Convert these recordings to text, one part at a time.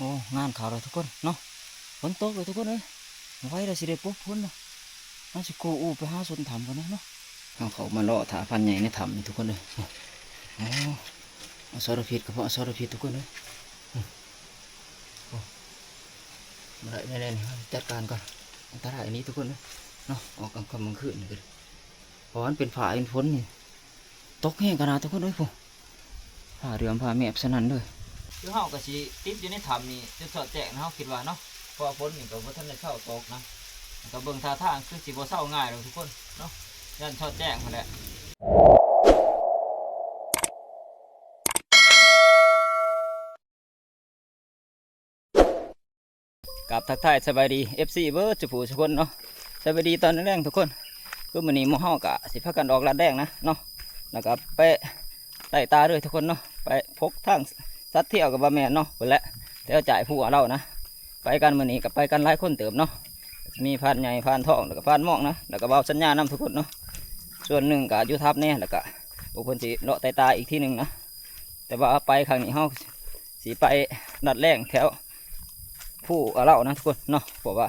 ໂອ້ ງານເຂົ້າແລ້ວທຸກຄົນເນາະ ຝົນຕົກແລ້ວທຸກຄົນເອີຍ ໄວແລ້ວ ຊິໄດ້ປົກຝົນແລ້ວ. ເຮົາຊິກູ້ອູ່ໄປຫາຊົນຖ້ຳກ່ອນເນາະ. ເຮົາເຂົ້າມາເລາະຖ້າພານໃຫຍ່ໃນຖ້ຳນີ້ທຸກຄົນເອີຍ. ໂອ້ ອະສອລະພິດ ກະເພາະອະສອລະພິດທຸກຄົນເອີຍ. ໂອ້ ບໍ່ໄດ້ແນ່ໆ ຈັດການກ່ອນ ອັນຕະລາຍອີ່ຫຼີທຸກຄົນເອີຍເນາະ. ອອກກາງຄ່ຳກາງຄືນນີ້ກະ ເພາະວ່າມັນເປັນຟ້າເປັນຝົນນີ້ ຕົກແຮງຂະໜາດທຸກຄົນເອີຍ. ໂອ້ ຟ້າເຫຼືອມຟ້າແມບສະໜັ່ນເລີຍ. ຄືເຮົາກະຊິຕິດຢູ່ໃນຖ້ຳນີ້ຈົນຊອດແຈ້ງນະ ເຮົາຄິດວ່າເນາະ ເພາະວ່າຝົນນີ້ກະບໍ່ທັນໄດ້ເຊົາຕົກນະ. ກະເບິ່ງທ່າທາງຄືຊິບໍ່ເຊົາງ່າຍດອກທຸກຄົນເນາະ ຢ້ານຊອດແຈ້ງຫັ້ນແຫຼະ. ກາບທັກທາຍສະບາຍດີ ເອັຟຊີ ເບິດສູ່ຜູ້ສູ່ຄົນເນາະ. ສະບາຍດີຕອນແລງໆທຸກຄົນ. ຄືມື້ນີ້ໝູ່ເຮົາກະຊິພາກັນອອກລາດແດງນະເນາະ ແລ້ວກະໄປໄຕ່ຕາເລີຍທຸກຄົນເນາະ. ໄປພົກທາງສັດທຽວກະບໍ່ແມ່ນເນາະ ພຸ້ນແຫຼະ ແຖວຈ່າຍພູອາເລົານະ. ໄປກັນມື້ນີ້ກະໄປກັນຫຼາຍຄົນເຕີບເນາະ ມີພານໃຫຍ່ ພານທອງ ແລ້ວກະພານມອງນະ ແລ້ວກະບ່າວສັນຍານຳທຸກຄົນເນາະ. ສ່ວນໜຶ່ງກະຢູ່ທັບແດ່ ແລ້ວກະພວກເພິ່ນຊິເລາະໄຕ່ຕາອີກທີໜຶ່ງນະ. ແຕ່ວ່າໄປຄັ້ງນີ້ເຮົາຊິໄປລາດແດງແຖວພູອາເລົານະທຸກຄົນເນາະ ເພາະວ່າ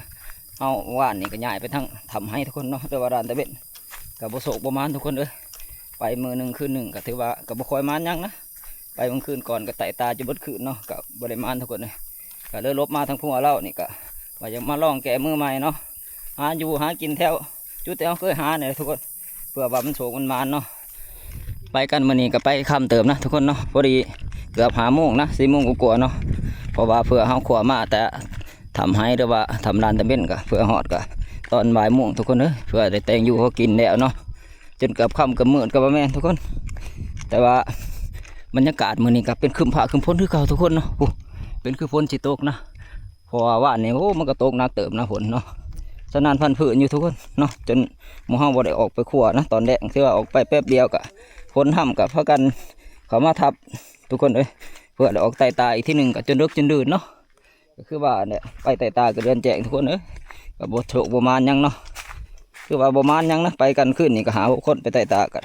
ເຮົາວານນີ້ກະຍ້າຍໄປທາງຖ້ຳໄຮທຸກຄົນເນາະ ແຕ່ວ່າລານຕາເວັນກະບໍ່ໂຊກບໍ່ໝານທຸກຄົນເອີຍ. ໄປມື້ໜຶ່ງຄືນໜຶ່ງກະຖືວ່າກະບໍ່ຄ່ອຍໝານຫຍັງນະ ໄປມື້ຄືນກ່ອນກະໄຕ່ຕາຈົນເບິດຄືນເນາະ ກະບໍ່ໄດ້ໝານທຸກຄົນເອີຍ. ກະເລີຍຫຼົບມາທາງພູອາເລົານີ້ ກະວ່າຢາກມາລອງແກ້ມືໃໝ່ເນາະ ຫາຢູ່ຫາກິນແຖວຈຸດທີ່ເຮົາເຄີຍຫານີ້ແຫຼະທຸກຄົນ ເພື່ອວ່າມັນໂຊກມັນໝານເນາະ. ໄປກັນມື້ນີ້ກະໄປຄ່ຳເຕີບນະທຸກຄົນເນາະ ພໍດີເກືອບຫ້າໂມງນະ ສີ່ໂມງກວ່າໆເນາະ. ເພາະວ່າເພື່ອເຮົາຂົວມາແຕ່ຖ້ຳໄຮ ຫຼືວ່າຖ້ຳລານຕາເວັນ ກະເພື່ອຮອດກະຕອນບ່າຍໂມງທຸກຄົນເອີຍ ເພື່ອໄດ້ແຕ່ງຢູ່ພໍກິນແລ້ວເນາະ. ຈົນເກືອບຄ່ຳເກືອບມືດກະບໍ່ແມ່ນທຸກຄົນ ແຕ່ວ່າບັນຍາກາດມື້ນີ້ກະເປັນຄຶ້ມຟ້າຄຶ້ມຝົນຄືເກົ່າທຸກຄົນເນາະ. ໂອ້ ເປັນຄືຝົນຊິຕົກນະ ເພາະວ່າວານນີ້ ໂອ້ ມັນກະຕົກໜັກເຕີບນະ ຝົນເນາະ ສະໜັ່ນພັນຜື່ນຢູ່ທຸກຄົນເນາະ. ຈົນໝູ່ເຮົາບໍ່ໄດ້ອອກໄປຂົວນະ ຕອນແລງ ຖືວ່າອອກໄປແປັບດຽວກະຝົນຫ້ຳກະພາກັນເຂົ້າມາທັບທຸກຄົນເອີຍ ເພື່ອໄດ້ອອກໄຕ່ຕາອີກທີໜຶ່ງກະຈົນເດິກຈົນດື່ນເນາະ. ກະຄືວ່າແຫຼະ ໄປໄຕ່ຕາກະເດືອນແຈ້ງທຸກຄົນເອີຍ ກະບໍ່ໂຊກບໍ່ໝານຫຍັງເນາະ. ຄືວ່າບໍ່ໝານຫຍັງນະ ໄປກັນຄືນນີ້ກະຫ້າຫົກຄົນ ໄປໄຕ່ຕາກະ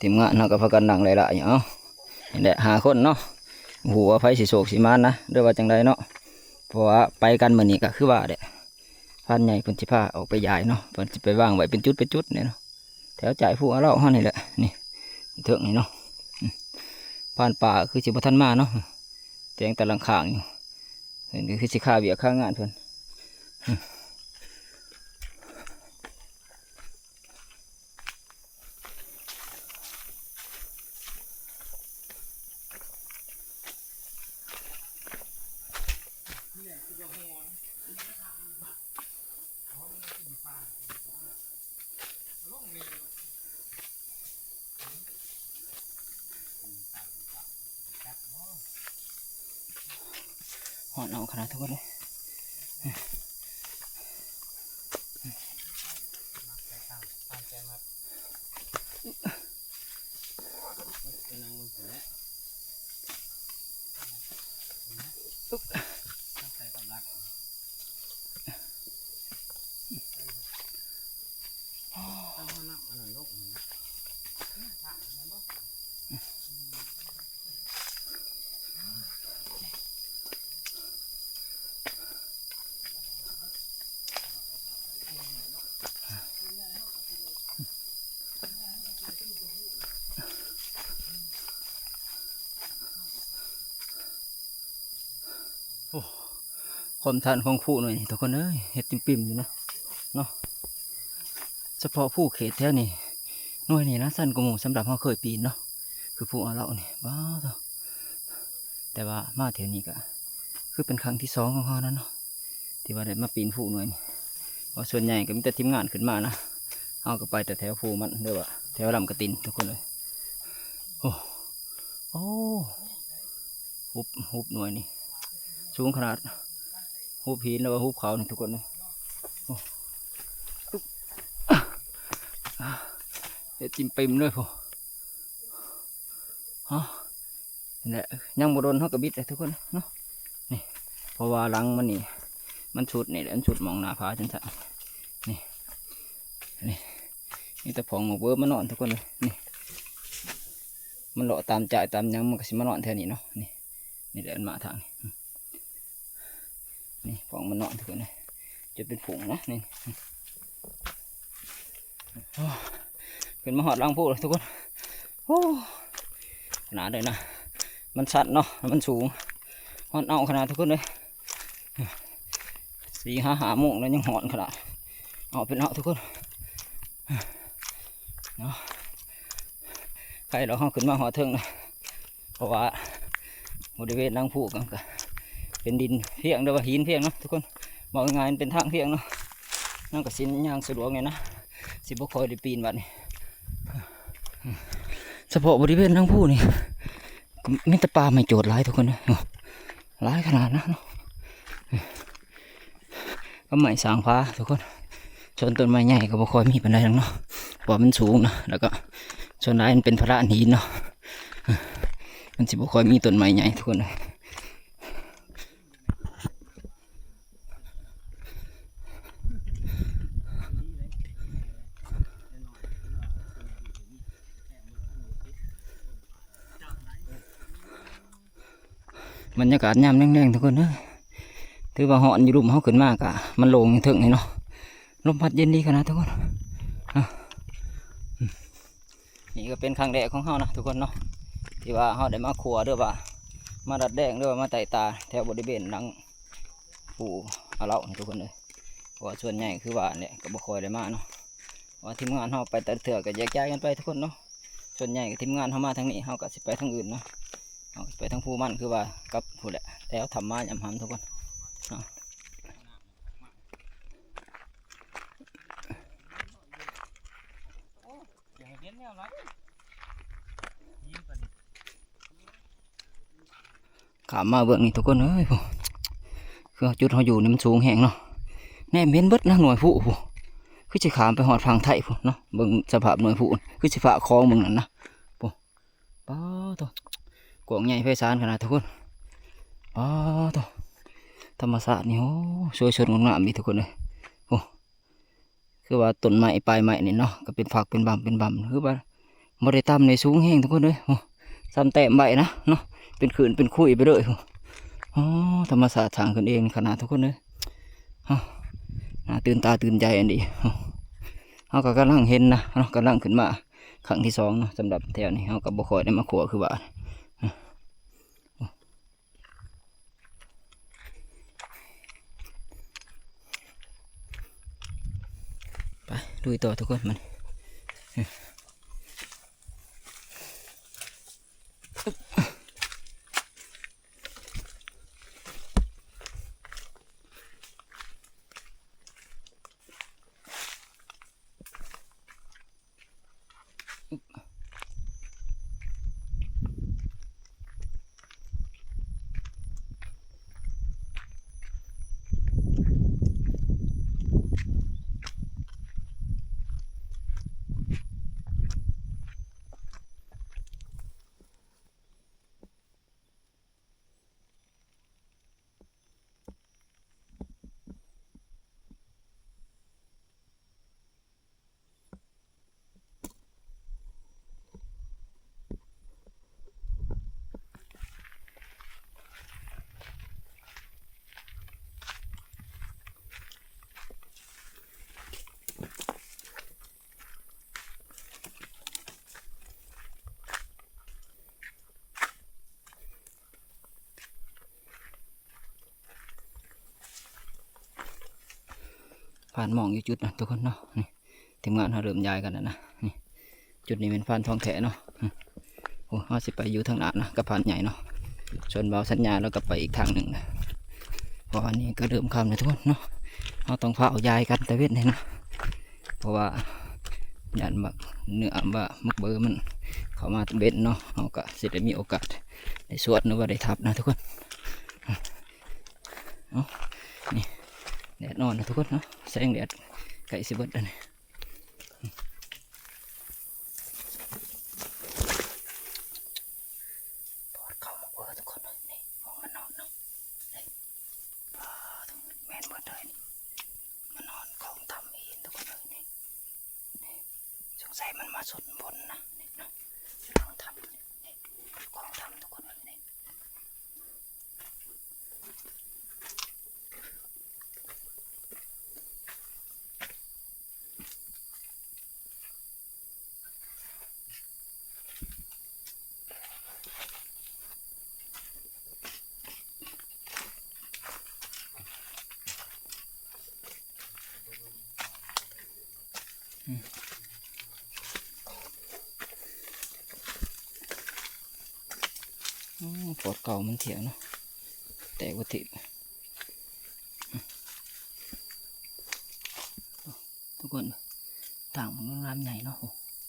ທີມງານເຮົາກະພາກັນນັ່ງຫຼາຍໆ ເອົາ ນີ້ແຫຼະ ຫ້າຄົນເນາະ. ບໍ່ຮູ້ວ່າໃຜຊິໂຊກຊິໝານນະ ຫຼືວ່າຈັ່ງໃດເນາະ ເພາະວ່າໄປກັນມື້ນີ້ກະຄືວ່າແຫຼະ ພານໃຫຍ່ເພິ່ນຊິພາອອກໄປຢາຍເນາະ ເພິ່ນຊິໄປວາງໄວ້ເປັນຈຸດເປັນຈຸດນີ້ເນາະ ແຖວຈ່າຍພູອາເລົາເຮົານີ້ແຫຼະ ນີ້ເທິງນີ້ເນາະ. ອືມ ພານປ່າຄືຊິບໍ່ທັນມາເນາະ ແຕ່ງຕາຫຼັງຂ້າງຢູ່ ເພິ່ນກະຄືຊິຄາວຽກຄາງານເພິ່ນ. ຮ້ອນເອົາຂະໜາດທຸກຄົນເລີຍ. ໂອ້ ຄວາມຊັນຂອງພູໜ່ວຍນີ້ທຸກຄົນເອີຍ ເຮັດຈິ່ມປິ່ມຢູ່ນະເນາະ. ສະເພາະພູເຂດແຖວນີ້ ໜ່ວຍນີ້ນະຊັນກວ່າໝູ່ ສຳລັບເຮົາເຄີຍປີນເນາະ ຄືພູອາເລົານີ້ ວ້າໂທ້. ແຕ່ວ່າມາແຖວນີ້ກະຄືເປັນຄັ້ງທີສອງຂອງເຮົານັ້ນເນາະ ທີ່ວ່າໄດ້ມາປີນພູໜ່ວຍນີ້ ເພາະສ່ວນໃຫຍ່ກະມີແຕ່ທີມງານຂຶ້ນມານະ ເຮົາກະໄປແຕ່ແຖວພູມັນ ຫຼືວ່າແຖວລຳກະຕິນທຸກຄົນເອີຍ. ໂອ້ ໂອ້ ຫຸບ ຫຸບໜ່ວຍນີ້ສູງຂະໜາດ ຫຸບຫີນ ຫຼືວ່າຫຸບເຂົານີ້ທຸກຄົນເອີຍ. ໂອ້ ເຮັດຈິ່ມປິ່ມເລີຍພຸ້ນ. ຮະ ນີ້ແຫຼະ ຍັງບໍ່ດົນເຮົາກະບິດແຫຼະທຸກຄົນເນາະ ນີ້ ເພາະວ່າຫຼັງມັນນີ້ ມັນສຸດນີ້ແຫຼະ ມັນສຸດໝ່ອງໜ້າຜາຈັ່ງຊັ້ນ ນີ້ ນີ້ ມີແຕ່ຜອງໝາກເບີມານອນທຸກຄົນເອີຍ ນີ້ ມັນເລາະຕາມຈ້າຍຕາມຫຍັງ ມັນກໍຊິມານອນແຖວນີ້ເນາະ ນີ້ ນີ້ແຫຼະມັນມາທາງນີ້ ນີ້ ຜອງມັນນອນທຸກຄົນເອີຍ ຈົນເປັນຝູງນະ ນີ້ ໂອ້ ຂຶ້ນມາຮອດຫຼັງພູແລ້ວທຸກຄົນ ໂອ້ ຂະໜາດເລີຍນະ ມັນຊັນເນາະ ມັນສູງ ຮ້ອນເອົາຂະໜາດທຸກຄົນເອີຍ ສີ່ຫາຫ້າໂມງແລ້ວຍັງຮ້ອນຂະໜາດ ເອົາເປັນເອົາທຸກຄົນເນາະ ໃກ້ແລ້ວເຮົາຂຶ້ນມາຮອດເທິງນະ ເພາະວ່າບໍລິເວນຫຼັງພູກໍເປັນດິນພຽງ ຫຼືວ່າຫີນພຽງເນາະທຸກຄົນ ເວົ້າງ່າຍໆ ມັນເປັນທາງພຽງເນາະ ມັນກໍຊິຍ່າງສະດວກແດ່ນະ ຊິບໍ່ຄ່ອຍໄດ້ປີນບາດນີ້ ສະເພາະບໍລິເວນຫຼັງພູນີ້ ມີແຕ່ປ່າໄມ້ໂຈດຫຼາຍທຸກຄົນເອີຍ ຫຼາຍຂະໜາດນະເນາະ ກໍໄມ້ສ້າງຜາທຸກຄົນ ສ່ວນຕົ້ນໄມ້ໃຫຍ່ກໍບໍ່ຄ່ອຍມີປານໃດດອກເນາະ ເພາະວ່າມັນສູງນະ ແລ້ວກໍສ່ວນຫຼາຍມັນເປັນພາລານຫີນເນາະ ມັນຊິບໍ່ຄ່ອຍມີຕົ້ນໄມ້ໃຫຍ່ທຸກຄົນເອີຍ. ບັນຍາກາດຍາມແລງໆ ທຸກຄົນເອີຍ ຖືວ່າຮ້ອນຢູ່ລຸ່ມ ເຮົາຂຶ້ນມາກະມັນໂລ່ງຢູ່ເທິງນີ້ເນາະ ລົມພັດເຢັນດີຂະໜາດທຸກຄົນ ອາ ນີ້ກໍເປັນຄັ້ງແລກຂອງເຮົານະທຸກຄົນເນາະ ທີ່ວ່າເຮົາໄດ້ມາຂົວ ຫຼືວ່າມາດັດແດງ ຫຼືວ່າມາໄຕ່ຕາແຖວບໍລິເວນຫຼັງ ພູອາເລົານີ້ທຸກຄົນເອີຍ ເພາະວ່າສ່ວນໃຫຍ່ຄືວ່າແຫຼະ ກໍບໍ່ຄ່ອຍໄດ້ມາເນາະ ເພາະວ່າທີມງານເຮົາໄປແຕ່ລະເທື່ອກໍແຍກຍ້າຍກັນໄປທຸກຄົນເນາະ ສ່ວນໃຫຍ່ກໍທີມງານເຮົາມາທາງນີ້ ເຮົາກໍຊິໄປທາງອື່ນເນາະ ເຮົາກໍຊິໄປທາງພູມັນ ຄືວ່າກັບພຸ້ນແຫຼະ ແຖວຖ້ຳມາຍາມຫຳທຸກຄົນເນາະ. ຂ້າມມາເບື້ອງນີ້ທຸກຄົນເອີຍ ພຸ້ນ ຄືຈຸດເຮົາຢູ່ນີ້ມັນສູງແຮງເນາະ ແນມເຫັນເບິດນະໜ່ວຍພູພຸ້ນ ຄືຊິຂ້າມໄປຮອດຝັ່ງໄທພຸ້ນເນາະ ເບິ່ງສະພາບໜ່ວຍພູ ຄືຊິຟ້າຄອງເບິ່ງນັ້ນນະ ພຸ້ນ ປາໂທ້ ກວ້າງໃຫຍ່ໄພສານຂະໜາດທຸກຄົນ ປາໂທ້ ທຳມະຊາດນີ້ ໂອ້ ສວຍສົດງົດງາມນີ້ທຸກຄົນເອີຍ ໂອ້ ຄືວ່າຕົ້ນໄມ້ປາຍໄມ້ນີ້ເນາະ ກໍເປັນຝັກເປັນບຳເປັນບຳ ຄືວ່າບໍ່ໄດ້ຕ່ຳໃດ ສູງແຮງທຸກຄົນເອີຍ ໂອ້ ສ່ຳແຕ້ມໄວ້ນະເນາະ ເປັນຄື້ນເປັນຂຸຍໄປເລີຍ ໂອ້ ທຳມະຊາດສ້າງຂຶ້ນເອງຂະໜາດທຸກຄົນເອີຍ ໂອ້ ໜ້າຕື່ນຕາຕື່ນໃຈອັນນີ້ ໂອ້ ເຮົາກໍກຳລັງເຫັນນະເນາະ ກຳລັງຂຶ້ນມາຄັ້ງທີສອງເນາະ ສຳລັບແຖວນີ້ ເຮົາກໍບໍ່ຄ່ອຍໄດ້ມາຂົວຄືວ່າ ໄປລຸຍຕໍ່ທຸກຄົນ ມານີ້. ຜ່ານໝ່ອງຢູ່ຈຸດນະທຸກຄົນເນາະ ນີ້ ທີມງານເຮົາເລີ່ມຍ້າຍກັນແລ້ວນະ ນີ້ ຈຸດນີ້ແມ່ນພານທອງແທ້ເນາະ ໂອ້ ເຮົາຊິໄປຢູ່ທາງໜ້ານະ ກັບພານໃຫຍ່ເນາະ ສ່ວນບ່າວສັນຍາລາວກໍໄປອີກທາງໜຶ່ງນະ ເພາະວ່ານີ້ກໍເລີ່ມຄ່ຳແລ້ວທຸກຄົນເນາະ ເຮົາຕ້ອງຟ້າວຍ້າຍກັນແຕ່ເວັນນີ້ນະ ເພາະວ່າຢ້ານໝາກເໜືອ ໝາກເບີມັນເຂົ້າມາແຕ່ເວັນເນາະ ເຮົາກໍຊິໄດ້ມີໂອກາດໄດ້ສວດ ຫຼືວ່າໄດ້ທັບນະທຸກຄົນ ເອົາ ນີ້ ແດດອ່ອນນະທຸກຄົນເນາະ ແສງແດດໃກ້ຊິເບິດແລ້ວນີ້. ປອດເຂົ້າໝາກເບີທຸກຄົນເອີຍ ນີ້ ໝ່ອງມັນນອນເນາະ ນີ້ ປາດ ແມ່ນບໍ່ ໄດ້ນີ້ ມັນຮອດຂອງຖ້ຳອີກທຸກຄົນເອີຍ ນີ້ ນີ້ ສົງໄສມັນມາສົນຝົນນະ ນີ້ເນາະ ຂອງຖ້ຳນີ້ ຂອງຖ້ຳທຸກຄົນເອີຍ ນີ້. ອືມ ປອດເກົ່າມັນທ່ຽວເນາະ ແຕກບໍ່ຖືກ ທຸກຄົນ ທາງມັນງາມໃຫຍ່ເນາະ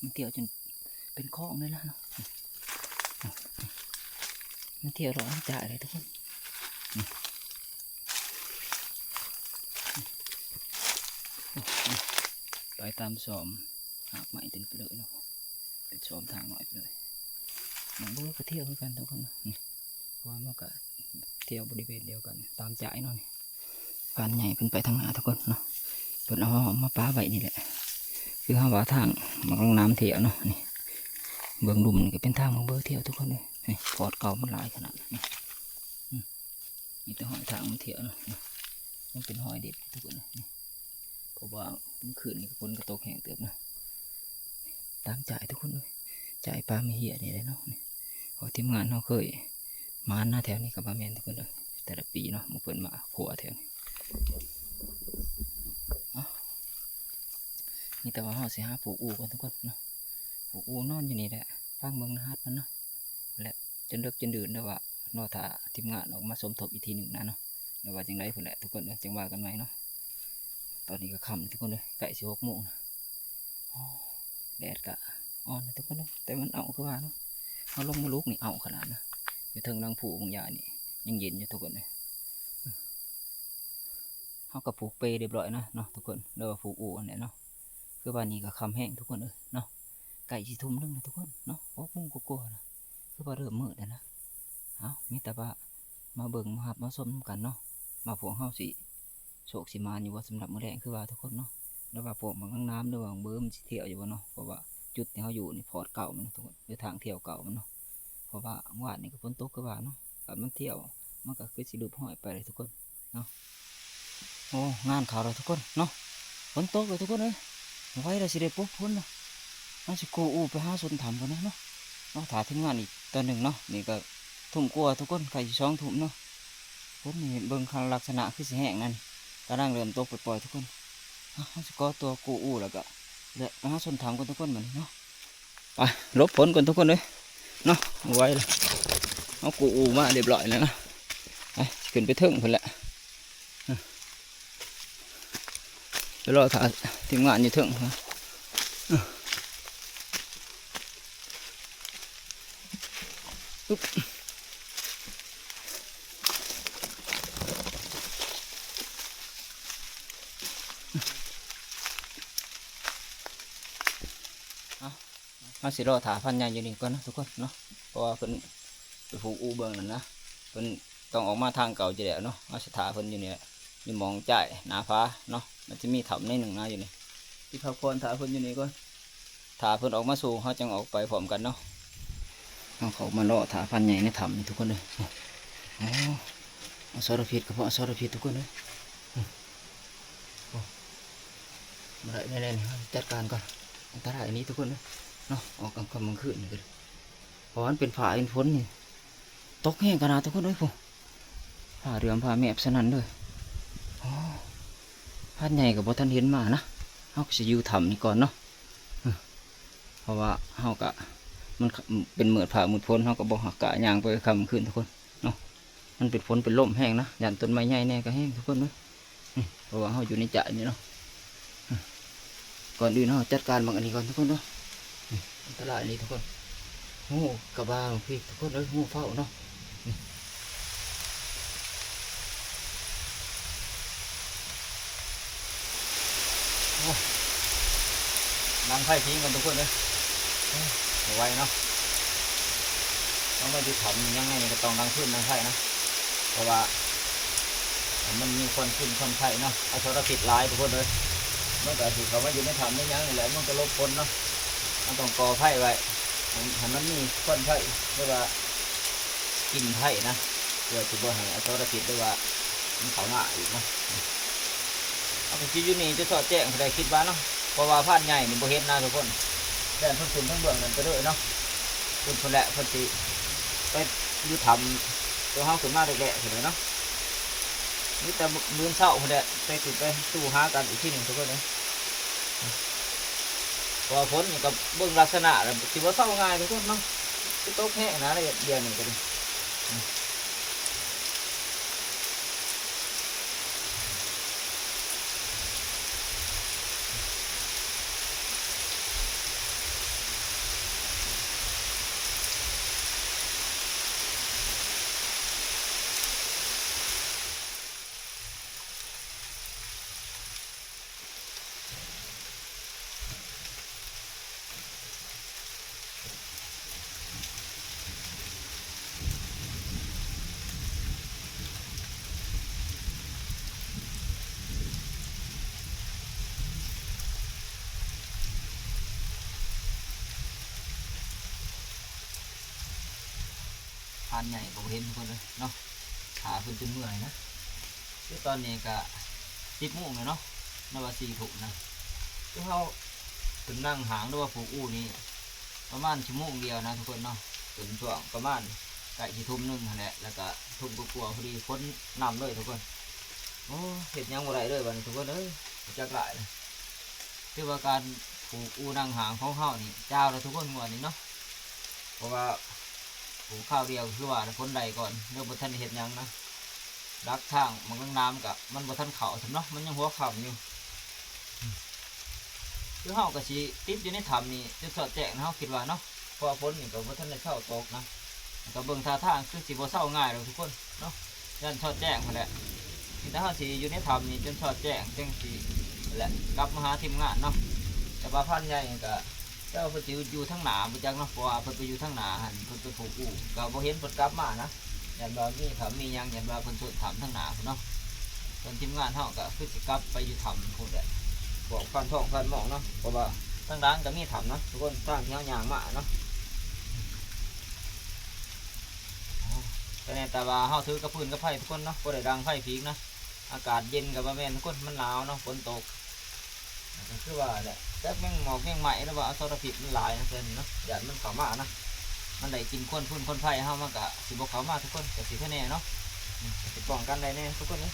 ມັນທ່ຽວຈົນເປັນຄອງເລີຍລະເນາະ ມັນທ່ຽວເລາະນ້ຳຈາກເລີຍທຸກຄົນ ໄປຕາມຊອມຮາກໄມ້ເຕັມໄປເລີຍເນາະ ເປັນຊອມທາງນ້ອຍໄປເລີຍ ມັນບໍ່ກະທ່ຽວຄືກັນທຸກຄົນເນາະ ນີ້ ເພາະວ່າມັນກະທ່ຽວບໍລິເວນດຽວກັນ ຕາມຈາຍເນາະ ນີ້ ພານໃຫຍ່ເພິ່ນໄປທາງໜ້າທຸກຄົນເນາະ ເພິ່ນເອົາມາປະໄວ້ນີ້ແຫຼະ ຄືເຮົາວ່າທາງບັກນາງນາມທ່ຽວເນາະ ນີ້ ເບື້ອງລຸ່ມນີ້ກະເປັນທາງບັກເບີທ່ຽວທຸກຄົນເອີຍ ນີ້ ປອດເກົ່າມັນຫຼາຍຂະໜາດນີ້ ອືມ ມີແຕ່ຮອຍທາງມັນທ່ຽວເນາະ ມັນເປັນຮອຍດິບທຸກຄົນເອີຍ ນີ້ ເພາະວ່າມື້ຄືນນີ້ກະຝົນກະຕົກແຮງເຕີບເນາະ ຕາມຈາຍທຸກຄົນເອີຍ ຈາຍປາມາເຮຍນີ້ແຫຼະເນາະ ນີ້ ເພາະທີມງານເຮົາເຄີຍມານະແຖວນີ້ກະບໍ່ແມ່ນທຸກຄົນເອີຍ ແຕ່ລະປີເນາະ ໝູ່ເພິ່ນມາຄົວແຖວນີ້ ເອົ້າ ມີແຕ່ວ່າເຮົາຊິຫາຜູກອູ່ກ່ອນທຸກຄົນເນາະ ຜູກອູ່ນອນຢູ່ນີ້ແຫຼະ ຟັງເບິ່ງລະຫັດມັນເນາະ ແລະ ຈົນເດິກຈົນດື່ນ ຫຼືວ່າລໍຖ້າທີມງານອອກມາສົມທົບອີກທີໜຶ່ງນະເນາະ ຫຼືວ່າຈັ່ງໃດພຸ້ນແຫຼະທຸກຄົນເອີຍ ຈັ່ງວ່າກັນໃໝ່ເນາະ ຕອນນີ້ກະຄ່ຳແລ້ວທຸກຄົນເອີຍ ໃກ້ຊິຫົກໂມງລະ ໂອ້ ແດດກະອ່ອນແລ້ວທຸກຄົນເອີຍ ແຕ່ມັນເອົ້າຄືວ່າເນາະ ເຮົາລົງມາລຸກນີ້ເອົ້າຂະໜາດນະ ຢູ່ເທິງຫຼັງພູບາງຢ່ານີ້ຍັງເຢັນຢູ່ທຸກຄົນເອີຍ ເຮົາກະຜູກເປຮຽບຮ້ອຍນະເນາະທຸກຄົນ ຫຼືວ່າຜູກອູ່ຫັ້ນແຫຼະເນາະ ຄືວ່ານີ້ກະຄ່ຳແຮງທຸກຄົນເອີຍເນາະ ໃກ້ຊິທຸ່ມໜຶ່ງແລ້ວທຸກຄົນເນາະ ຫົກໂມງກວ່າໆລະ ຄືວ່າເລີ່ມມືດແລ້ວນະ ເອົ້າ ມີແຕ່ວ່າມາເບິ່ງມາຮັບມາຊົມນຳກັນເນາະ ວ່າພວກເຮົາຊິໂຊກຊິໝານຢູ່ບໍ່ ສຳລັບມື້ແລງ ຄືວ່າທຸກຄົນເນາະ ຫຼືວ່າພວກບັກນາງນາມ ຫຼືວ່າບັກເບີ ມັນຊິທ່ຽວຢູ່ບໍ່ເນາະ ເພາະວ່າຈຸດທີ່ເຮົາຢູ່ນີ້ ປອດເກົ່າມັນນະທຸກຄົນ ຫຼືທາງທ່ຽວເກົ່າມັນເນາະ ເພາະວ່າວານນີ້ກະຝົນຕົກຄືວ່າເນາະ ຄັນມັນທ່ຽວມັນກະຄືຊິຫຼຸບຮອຍໄປເລີຍທຸກຄົນເນາະ ໂອ້ ງານເຂົ້າແລ້ວທຸກຄົນເນາະ ຝົນຕົກແລ້ວທຸກຄົນເອີຍ ໄວແລ້ວ ຊິໄດ້ປົກຝົນລະ ເຮົາຊິກູ້ອູ່ໄປຫາຊົນຖ້ຳພຸ້ນແຫຼະເນາະ ເນາະ ຖ້າທີມງານອີກຕອນໜຶ່ງເນາະ ນີ້ກະທຸ່ມກວ່າທຸກຄົນ ໃກ້ຊິສອງທຸ່ມເນາະ ຝົນນີ້ເບິ່ງລັກສະນະຄືຊິແຮງນັ້ນ ກຳລັງເລີ່ມຕົກປ່ອຍໆທຸກຄົນ ເຮົາຊິຂໍຕົວກູ້ອູ່ແລ້ວກະ ແລະ ໄປຫາຊົນຖ້ຳກ່ອນທຸກຄົນບາດນີ້ເນາະ ໄປ ຫຼົບຝົນກ່ອນທຸກຄົນເອີຍເນາະ ບໍ່ໄຫວລະ ເຮົາກູ້ອູ່ມາຮຽບຮ້ອຍແລ້ວນະ ໄປ ຊິຂຶ້ນໄປເທິງພຸ້ນແຫຼະ ໄປລໍຖ້າທີມງານຢູ່ເທິງ ເຮົາຊິລໍຖ້າພານໃຫຍ່ຢູ່ນີ້ກ່ອນເນາະທຸກຄົນເນາະ ເພາະວ່າເພິ່ນໄປຜູກອູ່ເບື້ອງນັ້ນນະ ເພິ່ນຕ້ອງອອກມາທາງເກົ່າຢູ່ແລ້ວເນາະ ເຮົາຊິຖ້າເພິ່ນຢູ່ນີ້ແຫຼະ ຢູ່ໝ່ອງຈ້າຍໜ້າຜາເນາະ ມັນຈະມີຖ້ຳໜ້ອຍໜຶ່ງນະຢູ່ນີ້ ຊິພັກຜ່ອນຖ້າເພິ່ນຢູ່ນີ້ກ່ອນ ຖ້າເພິ່ນອອກມາສູ່ ເຮົາຈັ່ງອອກໄປພ້ອມກັນເນາະ ເຮົາເຂົ້າມາລໍຖ້າພານໃຫຍ່ໃນຖ້ຳນີ້ທຸກຄົນເອີຍ ໂອ້ ອະສອລະພິດກະເພາະອະສອລະພິດທຸກຄົນເອີຍ ໂອ້ ບໍ່ໄດ້ແນ່ໆ ເຮົາຈັດການກ່ອນ ອັນຕະລາຍອີ່ຫຼີທຸກຄົນເອີຍເນາະ ອອກກາງຄ່ຳກາງຄືນນີ້ກະ ເພາະວ່າມັນເປັນຟ້າເປັນຝົນນີ້ ຕົກແຮງຂະໜາດທຸກຄົນເອີຍ ພຸ້ນ ຟ້າເຫຼືອມຟ້າແມບສະໜັ່ນເລີຍ ໂອ້ ພານໃຫຍ່ກະບໍ່ທັນເຫັນມານະ ເຮົາກະຊິຢູ່ຖ້ຳນີ້ກ່ອນເນາະ ເພາະວ່າເຮົາກະ ມັນເປັນມືດຟ້າມືດຝົນ ເຮົາກະບໍ່ກະຍ່າງໄປຄ່ຳຄືນທຸກຄົນເນາະ ມັນເປັນຝົນເປັນລົມແຮງນະ ຢ້ານຕົ້ນໄມ້ໃຫຍ່ແດ່ກະແຮງທຸກຄົນເອີຍ ນີ້ ເພາະວ່າເຮົາຢູ່ໃນຈາດນີ້ເນາະ ກ່ອນອື່ນເຮົາຈັດການບັກອັນນີ້ກ່ອນທຸກຄົນເນາະ ນີ້ ອັນຕະລາຍນີ້ທຸກຄົນ ງູກະບາງພີ້ທຸກຄົນເອີຍ ງູເຝົ້າເນາະ ນີ້ ໂອ້ ດັງໄຟພິງກ່ອນທຸກຄົນເອີຍ ໂອ້ ບໍ່ໄຫວເນາະ ຕ້ອງໄປຢູ່ຖ້ຳຍັງໄງນີ້ກະຕ້ອງດັງຟືນດັງໄຟນະ ເພາະວ່າ ມັນມີຄວັນຝຸ່ນຄວັນໄຟເນາະ ອະສອລະພິດຫຼາຍທຸກຄົນເອີຍ. ມັນກໍຊິເຂົ້າມາຢູ່ໃນຖ້ຳໃນຫຍັງນີ້ແຫຼະ ມັນກໍຫຼົບຝົນເນາະ. ເຮົາຕ້ອງກໍ່ໄຟໄວ້ ໃຫ້ ໃຫ້ມັນມີຄວັນໄຟ ຫຼືວ່າກິ່ນໄຟນະ ເພື່ອຊິບໍ່ໃຫ້ອະສອລະພິດ ຫຼືວ່າມັນເຂົ້າມາອີກເນາະ. ເຮົາກໍຊິຢູ່ນີ້ຈົນຊອດແຈ້ງ ຜູ້ໃດຄິດວ່າເນາະ ເພາະວ່າພານໃຫຍ່ນີ້ບໍ່ເຫັນນະທຸກຄົນ. ຢ້ານເພິ່ນຂຶ້ນທາງເບື້ອງນັ້ນໄປເລີຍເນາະ. ພຸ້ນ ພຸ້ນແຫຼະ ເພິ່ນຊິໄປຢູ່ຖ້ຳ ຕົວເຮົາຂຶ້ນມາແລກໆ ພຸ້ນແຫຼະເນາະ. ມີແຕ່ມື້ເຊົ້າພຸ້ນແຫຼະ ໄປຂຶ້ນໄປສູ່ຫາກັນອີກທີໜຶ່ງທຸກຄົນເອີຍ. ເພາະວ່າຝົນນີ້ກໍເບິ່ງລັກສະນະແລ້ວ ຊິບໍ່ເຊົາງ່າຍທຸກຄົນເນາະ. ຊິຕົກແຮງນະ ດຽວນີ້ກໍດີ. ພານໃຫຍ່ກໍບໍ່ເຫັນເພິ່ນເລີຍເນາະ. ຖ້າເພິ່ນຈົນເມື່ອຍນະ. ຄືຕອນນີ້ກະສິບໂມງແລ້ວເນາະ ຫຼືວ່າສີ່ທຸ່ມນະ. ຄືເຮົາຂຶ້ນນັ່ງຫາງ ຫຼືວ່າຜູກອູ່ນີ້ ປະມານຊົ່ວໂມງດຽວນະທຸກຄົນເນາະ. ເປັນຊ່ວງປະມານໃກ້ຊິທຸ່ມໜຶ່ງຫັ້ນແຫຼະ ແລ້ວກະທຸ່ມກວ່າໆ ພໍດີຝົນນຳເລີຍທຸກຄົນ. ໂອ້ ເຮັດຫຍັງບໍ່ໄດ້ເລີຍບາດນີ້ທຸກຄົນເອີຍ ຈັກຫຼາຍນະ. ຖືວ່າການຜູກອູ່ນັ່ງຫາງຂອງເຮົານີ້ຈາວແລ້ວທຸກຄົນ ງວດນີ້ເນາະ. ເພາະວ່າຜູກຄາວດຽວ ຄືວ່າແຫຼະ ຝົນໄລ່ກ່ອນ ເລີຍບໍ່ທັນໄດ້ເຮັດຫຍັງນະ. ດັກທາງໝາກນາງນາມກະມັນບໍ່ທັນເຂົ້າຊ້ຳເນາະ ມັນຍັງຫົວຄ່ຳຢູ່. ຄືເຮົາກໍຊິຕິດຢູ່ໃນຖ້ຳນີ້ຈົນຊອດແຈ້ງນະ ເຮົາຄິດວ່າເນາະ ເພາະວ່າຝົນນີ້ກໍບໍ່ທັນໄດ້ເຊົາຕົກນະ. ກໍເບິ່ງທ່າທາງຄືຊິບໍ່ເຊົາງ່າຍດອກທຸກຄົນເນາະ ຢ້ານຊອດແຈ້ງພຸ້ນແຫຼະ. ມີແຕ່ເຮົາຊິຢູ່ໃນຖ້ຳນີ້ຈົນຊອດແຈ້ງ ຈັ່ງຊິແຫຼະ ກັບມາຫາທີມງານເນາະ. ແຕ່ວ່າພານໃຫຍ່ກໍ ແຕ່ວ່າເພິ່ນຊິຢູ່ທາງໜ້າບໍ່ຈັກເນາະ ເພາະວ່າເພິ່ນໄປຢູ່ທາງໜ້າຫັ້ນ ເພິ່ນໄປຜູກອູ່ ກໍບໍ່ເຫັນເພິ່ນກັບມານະ. ຢ້ານວ່າມີຖ້ຳມີຫຍັງ ຢ້ານວ່າເພິ່ນໂຊນຖ້ຳທາງໜ້າພຸ້ນເນາະ. ສ່ວນທີມງານເຮົາກໍຄືຊິກັບໄປຢູ່ຖ້ຳພຸ້ນແຫຼະ ພວກພານທອງພານໝອງເນາະ ເພາະວ່າທາງຫຼັງກໍມີຖ້ຳເນາະທຸກຄົນ ທາງທີ່ເຮົາຍ່າງມາເນາະ. ກໍແນ່ແຕ່ວ່າເຮົາຖືກະຟືນກະໄຟທຸກຄົນເນາະ ບໍ່ໄດ້ດັງໄຟຜິງນະ. ອາກາດເຢັນກໍບໍ່ແມ່ນທຸກຄົນ ມັນໜາວເນາະ ຝົນຕົກ. ກໍຄືວ່າແຫຼະ ຈັກແມງໝອກແມງໄມ້ ຫຼືວ່າອະສອລະພິດມັນຫຼາຍນະ ແຖວນີ້ເນາະ ຢ້ານມັນເຂົ້າມານະ. ມັນໄດ້ກິ່ນຄວັນຝຸ່ນຄວັນໄຟເຮົາ ມັນກະຊິບໍ່ເຂົ້າມາທຸກຄົນ ກະຊິໄຄແນ່ເນາະ. ອືມ ກະຊິປ້ອງກັນໄດ້ແນ່ທຸກຄົນເອີຍ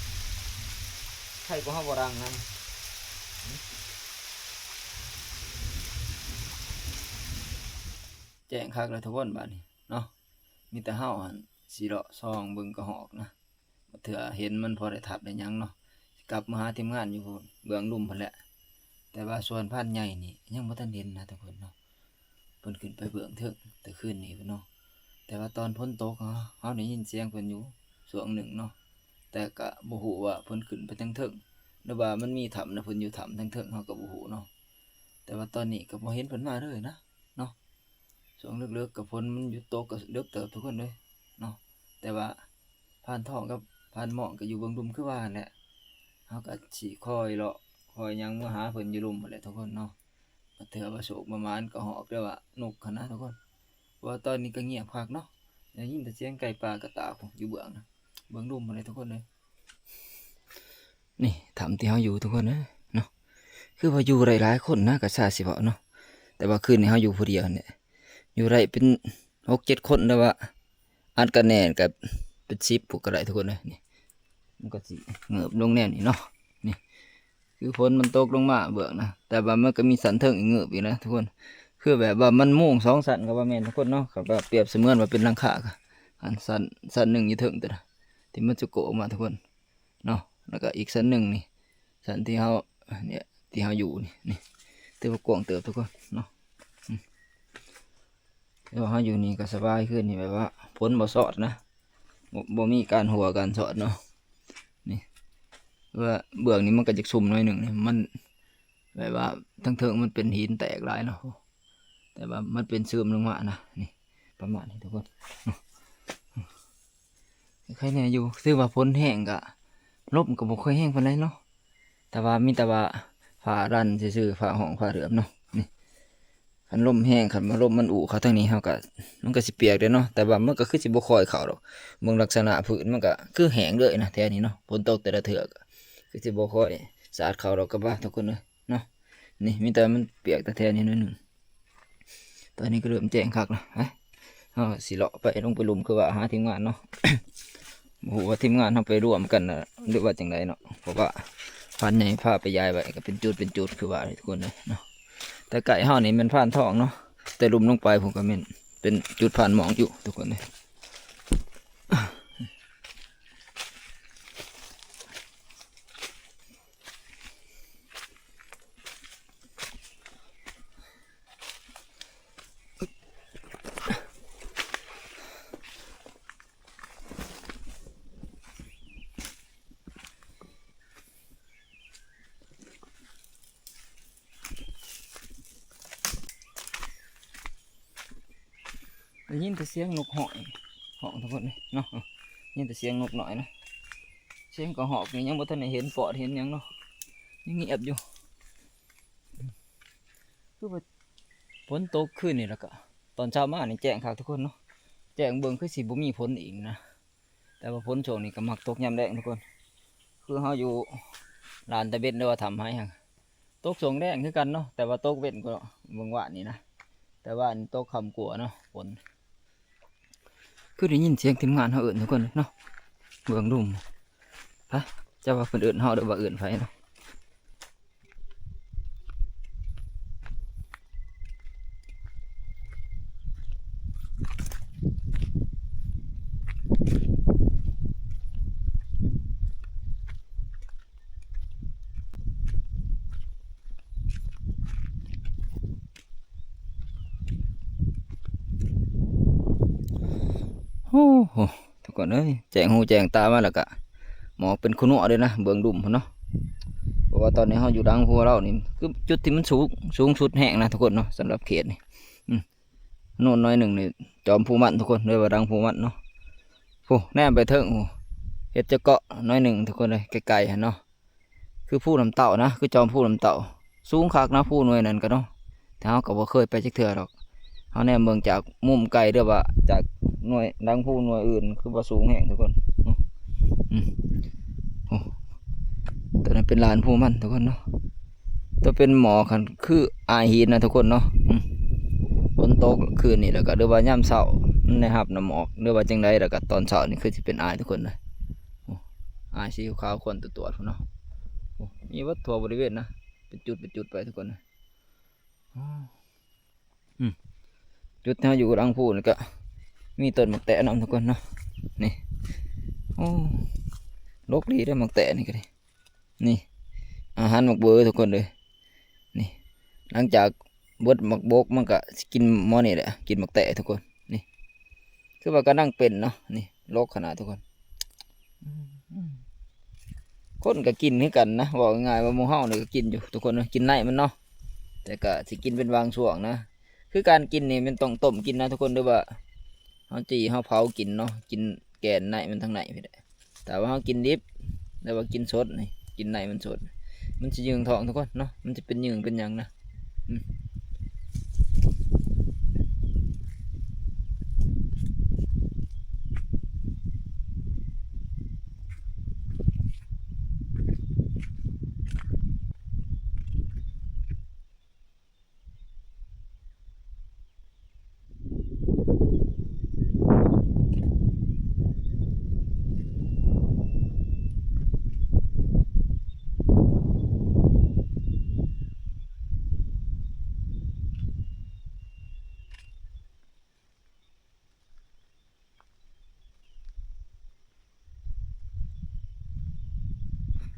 ໄຄກວ່າເຮົາບໍ່ດັງນະ. ແຈ້ງຄັກແລ້ວທຸກຄົນບາດນີ້ເນາະ. ມີແຕ່ເຮົາຫັ້ນຊິເລາະສ່ອງເບິ່ງກະຮອກນະ ບາງເທື່ອເຫັນມັນພໍໄດ້ທັບໄດ້ຫຍັງເນາະ. ຊິກັບມາຫາທີມງານຢູ່ເບື້ອງລຸ່ມພຸ້ນແຫຼະ. ແຕ່ວ່າສ່ວນພານໃຫຍ່ນີ້ຍັງບໍ່ທັນເຫັນນະທຸກຄົນເນາະ. ເພິ່ນຂຶ້ນໄປເບື້ອງເທິງແຕ່ຄືນນີ້ພຸ້ນເນາະ. ແຕ່ວ່າຕອນຝົນຕົກ ເຮົາ ເຮົາໄດ້ຍິນສຽງເພິ່ນຢູ່ຊ່ວງໜຶ່ງເນາະ ແຕ່ກະບໍ່ຮູ້ວ່າເພິ່ນຂຶ້ນໄປທາງເທິງ ຫຼືວ່າມັນມີຖ້ຳນະ ເພິ່ນຢູ່ຖ້ຳທາງເທິງ ເຮົາກະບໍ່ຮູ້ເນາະ. ແຕ່ວ່າຕອນນີ້ກະບໍ່ເຫັນເພິ່ນມາເລີຍນະເນາະ. ຊ່ວງເລິກໆ ກະຝົນມັນຢຸດຕົກ ກະເລິກເຕີບທຸກຄົນເອີຍເນາະ. ແຕ່ວ່າພານທອງກັບພານໝອງກະຢູ່ເບື້ອງລຸ່ມຄືວ່າຫັ້ນແຫຼະ. ເຮົາກະຊິຄອຍເລາະຄອຍຫຍັງເມືອຫາເພິ່ນຢູ່ລຸ່ມຫັ້ນແຫຼະທຸກຄົນເນາະ. ເທື່ອວ່າໂຊກບໍ່ໝານກະຮອກ ຫຼືວ່ານົກຫັ້ນນະທຸກຄົນ. ເພາະວ່າຕອນນີ້ກະງຽບຄັກເນາະ ໄດ້ຍິນແຕ່ສຽງໄກ່ປ່າກະຕາກຢູ່ເບື້ອງນະ ເບື້ອງລຸ່ມຫັ້ນແຫຼະທຸກຄົນເອີຍ. ນີ້ຖ້ຳທີ່ເຮົາຢູ່ທຸກຄົນເອີຍເນາະ. ຄືວ່າຢູ່ໄດ້ຫຼາຍຄົນນະ ກະຊາຊິເວົ້າເນາະ ແຕ່ວ່າຄືນນີ້ເຮົາຢູ່ຜູ້ດຽວນີ້ ຢູ່ໄດ້ເປັນຫົກເຈັດຄົນ ແຕ່ວ່າອັດກັນແໜ້ນກະເປັນສິບພຸ້ນກະໄດ້ທຸກຄົນເອີຍ. ນີ້ມັນກະຊິເງີບລົງແນວນີ້ເນາະ. ນີ້ຄືຝົນມັນຕົກລົງມາເບື້ອງນະ ແຕ່ວ່າມັນກະມີຊັ້ນເທິງອີກເງີບອີກນະທຸກຄົນ. ຄືແບບວ່າມັນມຸງສອງຊັ້ນກະວ່າແມ່ນທຸກຄົນເນາະ. ກະວ່າປຽບສະເໝືອນວ່າເປັນຫຼັງຄາ ກະອັນຊັ້ນ ຊັ້ນໜຶ່ງຢູ່ເທິງຕົວນະ ທີ່ມັນສະໂກະອອກມາທຸກຄົນ ເນາະ. ແລ້ວກະອີກຊັ້ນໜຶ່ງນີ້ ຊັ້ນທີ່ເຮົາ ເນຍ ທີ່ເຮົາຢູ່ນີ້ ນີ້ຖືວ່າກວ້າງເຕີບທຸກຄົນເນາະ. ອືມ ແຕ່ວ່າເຮົາຢູ່ນີ້ກະສະບາຍ ຄືນນີ້ແບບວ່າຝົນບໍ່ຊອດນະ ບໍ່ ບໍ່ມີການຮົ່ວການຊອດເນາະ. ນີ້ ແຕ່ວ່າເບື້ອງນີ້ມັນກະຢາກຊຸ່ມໜ້ອຍໜຶ່ງນີ້ ມັນແບບວ່າທາງເທິງມັນເປັນຫີນແຕກຫຼາຍເນາະ ແຕ່ວ່າມັນເປັນຊຶມລົງມານະ. ນີ້ປະມານນີ້ທຸກຄົນເນາະ. ໃຄແນ່ຢູ່ ຖືວ່າຝົນແຮງກະ ລົມກໍບໍ່ຄ່ອຍແຮງປານໃດເນາະ ແຕ່ວ່າມີແຕ່ວ່າຟ້າລັນຊື່ໆ ຟ້າຮ້ອງຟ້າເຫຼືອມເນາະ. ນີ້ ຄັນລົມແຮງ ຄັນວ່າລົມມັນອູ້ເຂົ້າທາງນີ້ ເຮົາກໍ ມັນກໍຊິປຽກເດ້ເນາະ ແຕ່ວ່າມັນກໍຄືຊິບໍ່ຄ່ອຍເຂົ້າດອກ. ເບິ່ງລັກສະນະພື້ນມັນກໍຄືແຫ້ງເລີຍນະ ແຖວນີ້ເນາະ ຝົນຕົກແຕ່ລະເທື່ອກໍຄືຊິບໍ່ຄ່ອຍສາດເຂົ້າດອກ ກໍວ່າທຸກຄົນເອີຍເນາະ. ນີ້ມີແຕ່ມັນປຽກແຕ່ແຖວນີ້ໜ້ອຍໜຶ່ງ. ຕອນນີ້ກໍເລີ່ມແຈ້ງຄັກແລ້ວ ໄປ ເຮົາຊິເລາະໄປ ລົງໄປລຸ່ມ ຄືວ່າຫາທີມງານເນາະ. ບໍ່ຮູ້ວ່າທີມງານເຮົາໄປລວມກັນນະ ຫຼືວ່າຈັ່ງໃດເນາະ ເພາະວ່າພານໃຫຍ່ພາໄປຢາຍໄວ້ ກໍເປັນຈຸດເປັນຈຸດ ຄືວ່າທຸກຄົນເລີຍເນາະ. ແຕ່ໃກ້ເຮົານີ້ແມ່ນພານທອງເນາະ ແຕ່ລຸ່ມລົງໄປພຸ້ນກໍແມ່ນເປັນຈຸດພານໝອກຢູ່ທຸກຄົນເລີຍ. ໄດ້ຍິນແຕ່ສຽງນົກຮ້ອງ ຮ້ອງທຸກຄົນເນາະ ໄດ້ຍິນແຕ່ສຽງນົກນ້ອຍນະ. ສຽງກະຮອກນີ້ຍັງບໍ່ທັນໄດ້ເຫັນປອດເຫັນຫຍັງເນາະ ຍັງງຽບຢູ່. ຄືວ່າຝົນຕົກຄືນນີ້ ແລ້ວກະຕອນເຊົ້າມານີ້ແຈ້ງຄັກທຸກຄົນເນາະ ແຈ້ງເບິ່ງຄືຊິບໍ່ມີຝົນອີກນະ. ແຕ່ວ່າຝົນຊ່ວງນີ້ກໍມັກຕົກຍາມແລງທຸກຄົນ ຄືເຮົາຢູ່ລານຕາເວັນ ຫຼືວ່າຖ້ຳໄຮຫັ້ນ ຕົກຊ່ວງແລງຄືກັນເນາະ ແຕ່ວ່າຕົກເວັນກວ່າມື້ວານນີ້ນະ. ແຕ່ວ່າອັນຕົກຄ່ຳກວ່າເນາະ ຝົນ ຄືໄດ້ຍິນສຽງທີມງານເຮົາເອີ້ນທຸກຄົນເນາະ ເບິ່ງລຸ່ມ. ໄປ ຈັກວ່າເພິ່ນເອີ້ນເຮົາ ຫຼືວ່າເອີ້ນໃຜເນາະ. ໂອ້ໂຫ ທຸກຄົນເອີຍ ແຈ້ງຫູແຈ້ງຕາມາແລ້ວກະໝອກເປັນຂົວນົວເລີຍນະ ເບິ່ງລຸ່ມພຸ້ນເນາະ. ເພາະວ່າຕອນນີ້ເຮົາຢູ່ຫຼັງພູເຫຼົ່ານີ້ ຄືຈຸດທີ່ມັນສູງ ສູງສຸດແຮງນະທຸກຄົນເນາະ ສຳລັບເຂດນີ້. ອືມ ໂນ່ນໜ້ອຍໜຶ່ງນີ້ຈອມພູມັນທຸກຄົນ ເອີ້ນວ່າຫຼັງພູມັນເນາະ. ພຸ້ນ ແນມໄປເທິງ ເຫັນຈະເກາະໜ້ອຍໜຶ່ງທຸກຄົນເອີຍ ໄກໆຫັ້ນເນາະ. ຄືພູນ້ຳເຕົ້ານະ ຄືຈອມພູນ້ຳເຕົ້າ ສູງຄັກນະ ພູໜ່ວຍນັ້ນກະເນາະ. ແຕ່ເຮົາກໍບໍ່ເຄີຍໄປຈັກເທື່ອດອກ ເຮົາແນມເບິ່ງຈາກມຸມໄກ ຫຼືວ່າຈາກໜ່ວຍຫຼັງພູໜ່ວຍອື່ນ ຄືວ່າສູງແຮງທຸກຄົນ. ອືມ ໂອ້ ຕົວນັ້ນເປັນລານພູມັນທຸກຄົນເນາະ. ຕົວເປັນໝອກຫັ້ນຄືອາຍຫີນນະທຸກຄົນເນາະ. ອືມ ຝົນຕົກຄືນນີ້ ແລ້ວກະ ຫຼືວ່າຍາມເຊົ້າມັນໄດ້ຮັບນ້ຳໝອກ ຫຼືວ່າຈັ່ງໃດ ແລ້ວກະຕອນເຊົ້ານີ້ຄືຊິເປັນອາຍທຸກຄົນເລີຍ. ໂອ້ ອາຍສີຂາວຄວັນຕົວໆພຸ້ນເນາະ. ໂອ້ ມີເບິດທົ່ວບໍລິເວນນະ ເປັນຈຸດເປັນຈຸດໄປທຸກຄົນ. ອືມ ຈຸດທີ່ເຮົາຢູ່ຫຼັງພູນີ້ກະມີຕົ້ນໝາກແຕະນຳທຸກຄົນເນາະ. ນີ້ ໂອ້ ດົກດີເດ້ໝາກແຕະນີ້ກະດີ. ນີ້ ອາຫານໝາກເບີທຸກຄົນເອີຍ. ນີ້ ຫຼັງຈາກເບິດໝາກບົກມັນກະຊິກິນໝໍນີ້ແຫຼະ ກິນໝາກແຕະທຸກຄົນ. ນີ້ ຄືວ່າກຳລັງເປັນເນາະ ນີ້ ດົກຂະໜາດທຸກຄົນ. ຄົນກໍກິນຄືກັນນະ ເວົ້າງ່າຍໆວ່າໝູ່ເຮົານີ້ກໍກິນຢູ່ທຸກຄົນເນາະ ກິນໃນມັນເນາະ ແຕ່ກໍຊິກິນເປັນບາງຊ່ວງນະ. ຄືການກິນນີ້ແມ່ນຕ້ອງຕົ້ມກິນນະທຸກຄົນ ຫຼືວ່າເຮົາຈີ່ເຮົາເຜົາກິນເນາະ ກິນແກ່ນໃນມັນທາງໃນພີ້ແຫຼະ. ຖ້າວ່າເຮົາກິນດິບ ຫຼືວ່າກິນສົດນີ້ ກິນໃນມັນສົດ ມັນຊິຍືງທ້ອງທຸກຄົນເນາະ ມັນຊິເປັນຍືງເປັນຫຍັງນະ. ອືມ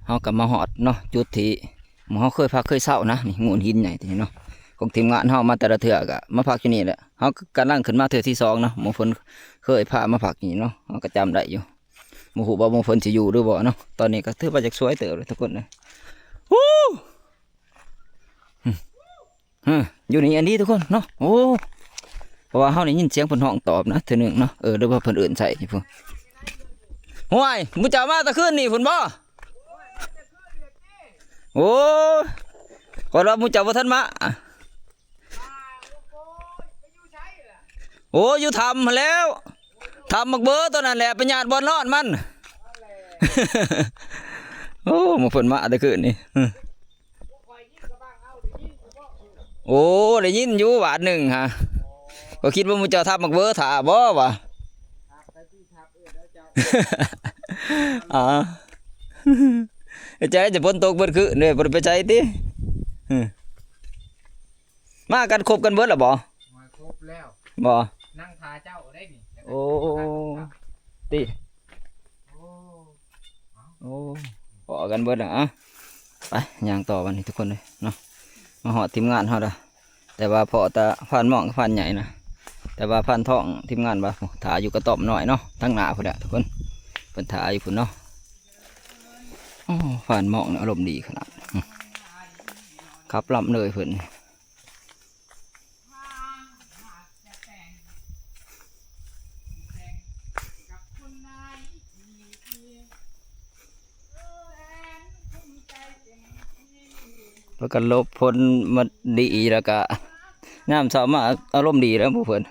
ເຮົາກໍມາຮອດເນາະ ຈຸດທີ່ໝູ່ເຮົາເຄີຍພັກເຄີຍເຊົານະ. ນີ້ໂງ່ນຫີນໃຫຍ່ຕົວນີ້ເນາະ ຂອງທີມງານເຮົາມາແຕ່ລະເທື່ອກໍມາພັກຢູ່ນີ້ແຫຼະ. ເຮົາກຳລັງຂຶ້ນມາເທື່ອທີສອງເນາະ ໝູ່ເພິ່ນເຄີຍພາມາພັກນີ້ເນາະ ເຮົາກໍຈຳໄດ້ຢູ່. ບໍ່ຮູ້ວ່າໝູ່ເພິ່ນຊິຢູ່ຫຼືບໍ່ເນາະ. ຕອນນີ້ກໍຖືວ່າຢາກສວຍເຕີບແລ້ວທຸກຄົນເອີຍ. ຮະ ຢູ່ນີ້ອັນນີ້ທຸກຄົນເນາະ. ໂອ້ ເພາະວ່າເຮົາໄດ້ຍິນສຽງເພິ່ນຮ້ອງຕອບນະເທື່ອໜຶ່ງເນາະ. ເອີ ຫຼືວ່າເພິ່ນເອີ້ນໃສ່ພຸ້ນ. ຫ້ວຍ ໝູ່ເຈົ້າມາແຕ່ຄືນນີ້ພຸ້ນບໍ່? ໂອ້ ຂ້ອຍວ່າໝູ່ເຈົ້າບໍ່ທັນມາ. ໂອ້ ຢູ່ຖ້ຳຫັ້ນແຫຼ້ວ ຖ້ຳໝາກເບີຕົວນັ້ນແຫຼະ ໄປຍາດບ່ອນນອນມັນ. ໂອ້ ໝູ່ເພິ່ນມາແຕ່ຄືນນີ້. ໂອ້ ໄດ້ຍິນຢູ່ບາດໜຶ່ງຫາ ກໍຄິດວ່າໝູ່ເຈົ້າທັບໝາກເບີຖ້າບໍ່ວະ. ອ່າ ເຮັດຈັ່ງໃດ ຈະຝົນຕົກເບິດຄືນເດ້ ບໍ່ໄດ້ໄປໃສຕິ? ຮຶ ມາກັນຄົບກັນເບິດແລ້ວບໍ່? ມາຄົບແລ້ວ ບໍ່? ນັ່ງຖ້າເຈົ້າໄດ້ນີ້. ໂອ້ ຕິ ໂອ້ ພໍ້ກັນເບິດແລ້ວ. ອ່ະ ໄປ ຍ່າງຕໍ່ບັດນີ້ທຸກຄົນເອີຍເນາະ. ມາຮອດທີມງານເຮົາລະ ແຕ່ວ່າພໍ້ແຕ່ພານໝ້ອງກັບພານໃຫຍ່ນະ ແຕ່ວ່າພານທອງທີມງານວ່າ ໂອ້ ຖ້າຢູ່ກະຕ້ອມນ້ອຍເນາະ ທາງໜ້າພຸ້ນແຫຼະທຸກຄົນ ເພິ່ນຖ້າຢູ່ພຸ້ນເນາະ. ໂອ້ ພານໝ້ອງນີ້ອາລົມດີຂະໜາດ ອື ຂັບລຳເລີຍເພິ່ນ. ພາກັນຫຼົບຝົນມາດີ ແລ້ວກະຍາມເຊົ້າມາອາລົມດີແລ້ວໝູ່ເພິ່ນ.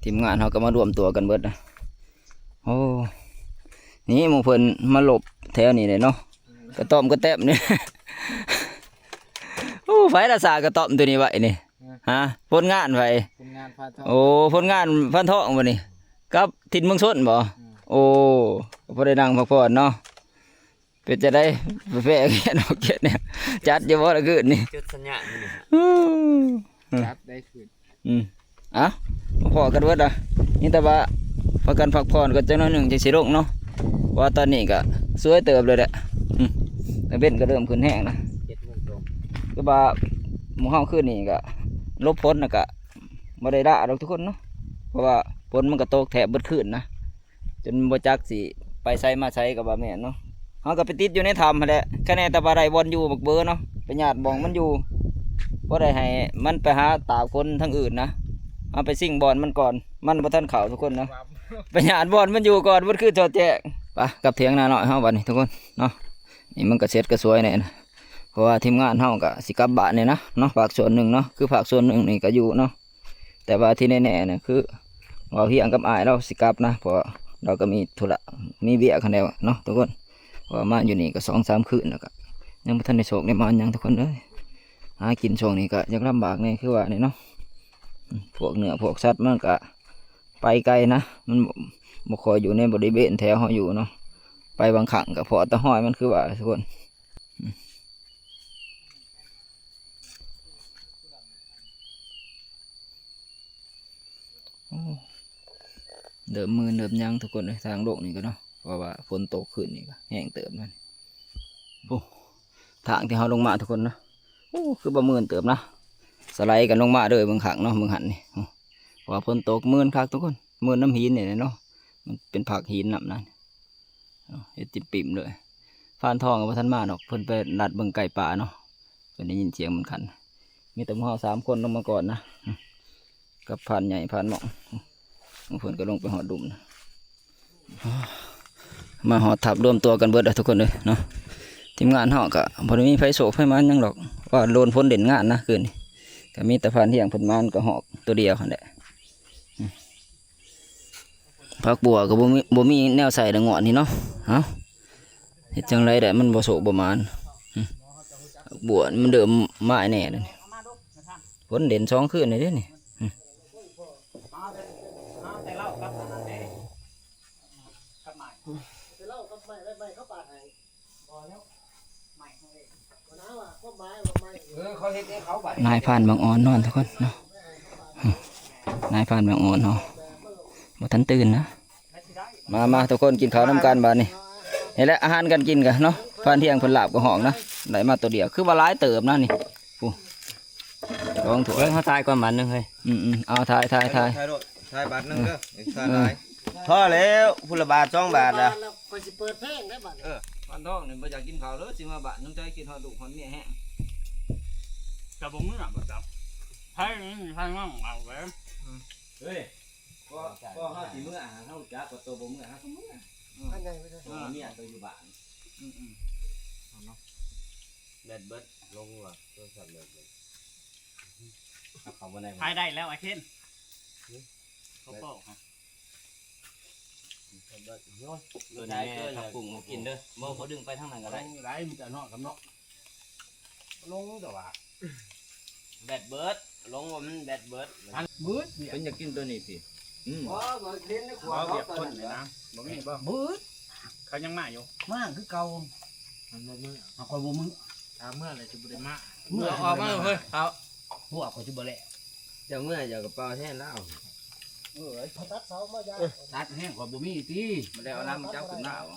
ທີມງານເຮົາກໍມາລວມຕົວກັນເບິດນະ. ໂອ້ ນີ້ໝູ່ເພິ່ນມາຫຼົບແຖວນີ້ແຫຼະເນາະ ກະຕ້ອມກະແຕັບນີ້. ໂອ້ ໃຜລະສາກະຕ້ອມໂຕນີ້ໄວ້ນີ້? ຮະ ຜົນງານໃຜ? ຜົນງານພານທອງ. ໂອ້ ຜົນງານພານທອງບໍ່ນີ້ ກັບທິດເມືອງຊົນບໍ່? ອືມ ໂອ້ ພໍໄດ້ນັ່ງພັກຜ່ອນເນາະ. ເປັນຈັ່ງໃດ ແປກແກະນອກແກະແນວ ຈັດຢູ່ບໍ່ລະຄືນນີ້? ຈຸດສັນຍານນີ້ ອືມ ຈັດໄດ້ຄືນ. ອືມ ເອົ້າ ພໍ້ກັນເບິດລະ ມີແຕ່ວ່າພາກັນພັກຜ່ອນກ່ອນຈັກໜ້ອຍໜຶ່ງ ຈັ່ງຊິລົງເນາະ ເພາະວ່າຕອນນີ້ກະສວຍເຕີບເລີຍແຫຼະ. ອືມ ຕາເວັນກໍເລີ່ມຂຶ້ນແຮງລະ ເຈັດໂມງຕຣົງ ຄືວ່າໝູ່ເຮົາຄືນນີ້ກະຫຼົບຝົນ ແລ້ວກະບໍ່ໄດ້ລາດອກທຸກຄົນເນາະ ເພາະວ່າຝົນມັນກະຕົກແທບເບິດຄືນນະ. ຈົນບໍ່ຈັກຊິໄປໃສມາໃສກໍວ່າແມ່ນເນາະ. ເຮົາກໍໄປຕິດຢູ່ໃນຖ້ຳຫັ້ນແຫຼະ ຄະແນນແຕ່ວ່າໄດ້ບ່ອນຢູ່ບັກເບີເນາະ ໄປຍາດບ່ອນມັນຢູ່ ບໍ່ໄດ້ໃຫ້ມັນໄປຫາຕາກຝົນທາງອື່ນນະ. ເຮົາໄປຊິງບ່ອນມັນກ່ອນ ມັນບໍ່ທັນເຂົ້າທຸກຄົນເນາະ ໄປຍາດບ່ອນມັນຢູ່ກ່ອນ ມັນຄືຈອດແຈ້ງ. ໄປກັບຖຽງນານ້ອຍເຮົາບັດນີ້ທຸກຄົນເນາະ. ນີ້ມັນກໍເສັດກໍສວຍແດ່ນະ ເພາະວ່າທີມງານເຮົາກໍຊິກັບບ້ານແດ່ນະເນາະ ພາກສ່ວນໜຶ່ງເນາະ ຄືພາກສ່ວນໜຶ່ງນີ້ກໍຢູ່ເນາະ. ແຕ່ວ່າທີ່ແນ່ໆນະ ຄືເວົ້າຮຽງກັບອ້າຍລາວຊິກັບນະ ເພາະວ່າລາວກໍມີທຸລະ ມີວຽກຫັ້ນແຫຼະເນາະທຸກຄົນ. ເພາະວ່າມາຢູ່ນີ້ກໍສອງສາມຄືນແລ້ວ ກໍຍັງບໍ່ທັນໄດ້ໂຊກໄດ້ໝານຫຍັງທຸກຄົນເອີຍ. ຫາກິນຊ່ວງນີ້ກໍຢາກລຳບາກແດ່ ຄືວ່ານີ້ເນາະ ພວກເນື້ອພວກສັດມັນກໍໄປໄກນະ ມັນບໍ່ ບໍ່ຄ່ອຍຢູ່ໃນບໍລິເວນແຖວເຮົາຢູ່ເນາະ. ໄປບາງຄັ້ງກໍພໍ້ແຕ່ຮອຍມັນ ຄືວ່າທຸກຄົນ. ໂອ້ ເລີ່ມມື່ນເລີ່ມຫຍັງທຸກຄົນເອີຍ ທາງລົງນີ້ກໍເນາະ ເພາະວ່າຝົນຕົກຂຶ້ນນີ້ກໍແຮງເຕີບນັ້ນ. ໂອ້ ທາງທີ່ເຮົາລົງມາທຸກຄົນເນາະ ໂອ້ ຄືບໍ່ມື່ນເຕີບນະ ສະໄລກັນລົງມາເດີ ເບິ່ງຄັກເນາະ ເບິ່ງຫັ້ນນີ້. ໂອ້ ເພາະວ່າຝົນຕົກ ມື່ນຄັກທຸກຄົນ ມື່ນນຳຫີນນີ້ແຫຼະເນາະ ມັນເປັນພາກຫີນນຳນັ້ນ. ເຮັດຈິມປິ້ມເລີຍ. ພານທອງກໍບໍ່ທັນມາດອກ ເພິ່ນໄປລັດເບິ່ງໄກ່ປ່າເນາະ ເພິ່ນໄດ້ຍິນສຽງມັນຂັນ. ມີແຕ່ໝູ່ເຮົາສາມຄົນລົງມາກ່ອນນະ ກັບພານໃຫຍ່ ພານໝ້ອງ ເພິ່ນກໍລົງໄປຮອດລຸ່ມນະ. ມາຮອດທັບ ລວມຕົວກັນເບິດແລ້ວທຸກຄົນເອີຍເນາະ. ທີມງານເຮົາກໍບໍ່ໄດ້ມີໃຜໂຊກໃຜໝານຫຍັງດອກ ວ່າໂລນຝົນເຫຼັ້ນງານນະ ຄືນນີ້ກໍມີແຕ່ພານຮຽງເພິ່ນໝານກະຮອກຕົວດຽວຫັ້ນແຫຼະ. ຜັກບົວກໍບໍ່ມີ ບໍ່ມີແນວໃສ່ແລ້ວງວດນີ້ເນາະ. ເອົ້າ ເຮັດຈັ່ງໃດໄດ້ ມັນບໍ່ໂຊກບໍ່ໝານ. ອືມ ຜັກບົວມັນເລີ່ມມາແດ່ແລ້ວນີ້ ຝົນເຫຼັ້ນສອງຄືນນີ້ເດ້ນີ້. ອືມ ເອີ ເຂົາເຮັດໃຫ້ເຂົາບາດ ນາຍພານບັງອອນນອນທຸກຄົນເນາະ. ນາຍພານບັງອອນເຮົາ ບໍ່ທັນຕື່ນນະ. ມາ ມາ ທຸກຄົນກິນເຂົ້ານຳກັນບາດນີ້. ນີ້ແຫຼະອາຫານການກິນກະເນາະ ພານທ່ຽງເພິ່ນລາບກະຫ້ອງນະ ໄດ້ມາໂຕດຽວ ຄືວ່າຫຼາຍເຕີບນະນີ້. ຜູ້ ສອງຖ້ວຍ ເບິ່ງເຮົາຖ່າຍກ່ອນບາດໜຶ່ງເຮີ້ຍ. ອືມໆ ເອົາ ຖ່າຍ ຖ່າຍ ຖ່າຍ ຖ່າຍໂລດ ຖ່າຍບາດໜຶ່ງເດີ ເອີ ຖ່າຍຫຼາຍ. ພໍແລ້ວ ຜູ້ລະບາດສອງບາດລະ. ຂ້ອຍຊິເປີດເພງໄດ້ບາດນີ້. ເອີ ວັນທອງນີ້ບໍ່ຢາກກິນເຂົ້າເດີ ຊິມາບ້ານ ສົງໄສຄິດຮອດລູກຮອດເມຍແຮງ. ຈະບໍ່ເມືອບໍ່ເຈົ້າ? ໃຜ ໃຜງອງເອົາໄວ້. ເຮີ້ຍ ພໍ ພໍເຮົາຊິເມືອ ເຮົາຈັກວ່າໂຕບໍ່ເມືອ ເຮົາກໍເມືອ. ອືມ ອັນໃດບໍ່ໄດ້ ເອີ ເມຍໂຕຢູ່ບ້ານ. ອືມໆ ເອົາເນາະ ແບດເບິດ ລົງວ່າໂທລະສັບແບດເບິດ. ເອົາເຂົ້າມາໄດ້ບໍ່? ຖ່າຍໄດ້ແລ້ວ ອ້າຍເຄນ. ຫື? ເຂົາເປົ່າ ແບດເບິດ. ໂອ້ຍ ຕົວນີ້ແມ່ຜັກບຸ້ງບໍ່ກິນເດີ. ບໍ່ ບໍ່ດຶງໄປທາງນັ້ນກໍໄດ້. ໄດ້ ມີແຕ່ເນາະ ກັບເນາະ. ລົງແຕ່ວ່າ ແບດເບິດ ລົງວ່າມັນແບດເບິດ. ເບິດ ເພິ່ນຢາກກິນຕົວນີ້ຕິ. ອືມ ບໍ່ ບໍ່ເຫັນໃນຄົວ ບໍ່ວຽກຄົນນີ້ນະ. ບໍ່ມີບໍ່? ເບິດ ເຂົາຍັງມາຢູ່ ມາຄືເກົ່າ. ມັນບໍ່ມື້ ເຮົາກໍບໍ່ມື້ ຖ້າເມື່ອແລ້ວຊິບໍ່ໄດ້ມາ. ເມື່ອ ເອົາອອກມາເຮີ້ຍ ເອົາ ພວກກໍຊິບໍ່ແລ້ວ. ເຈົ້າເມື່ອເຈົ້າກໍເປົ່າແທນລາວ. ເອີຍ ຕັດເສົາມາຢາ ຕັດແຮງກວ່າບໍ່ມີຕິ. ບໍ່ໄດ້ເອົານຳເຈົ້າຂຶ້ນມາບໍ່?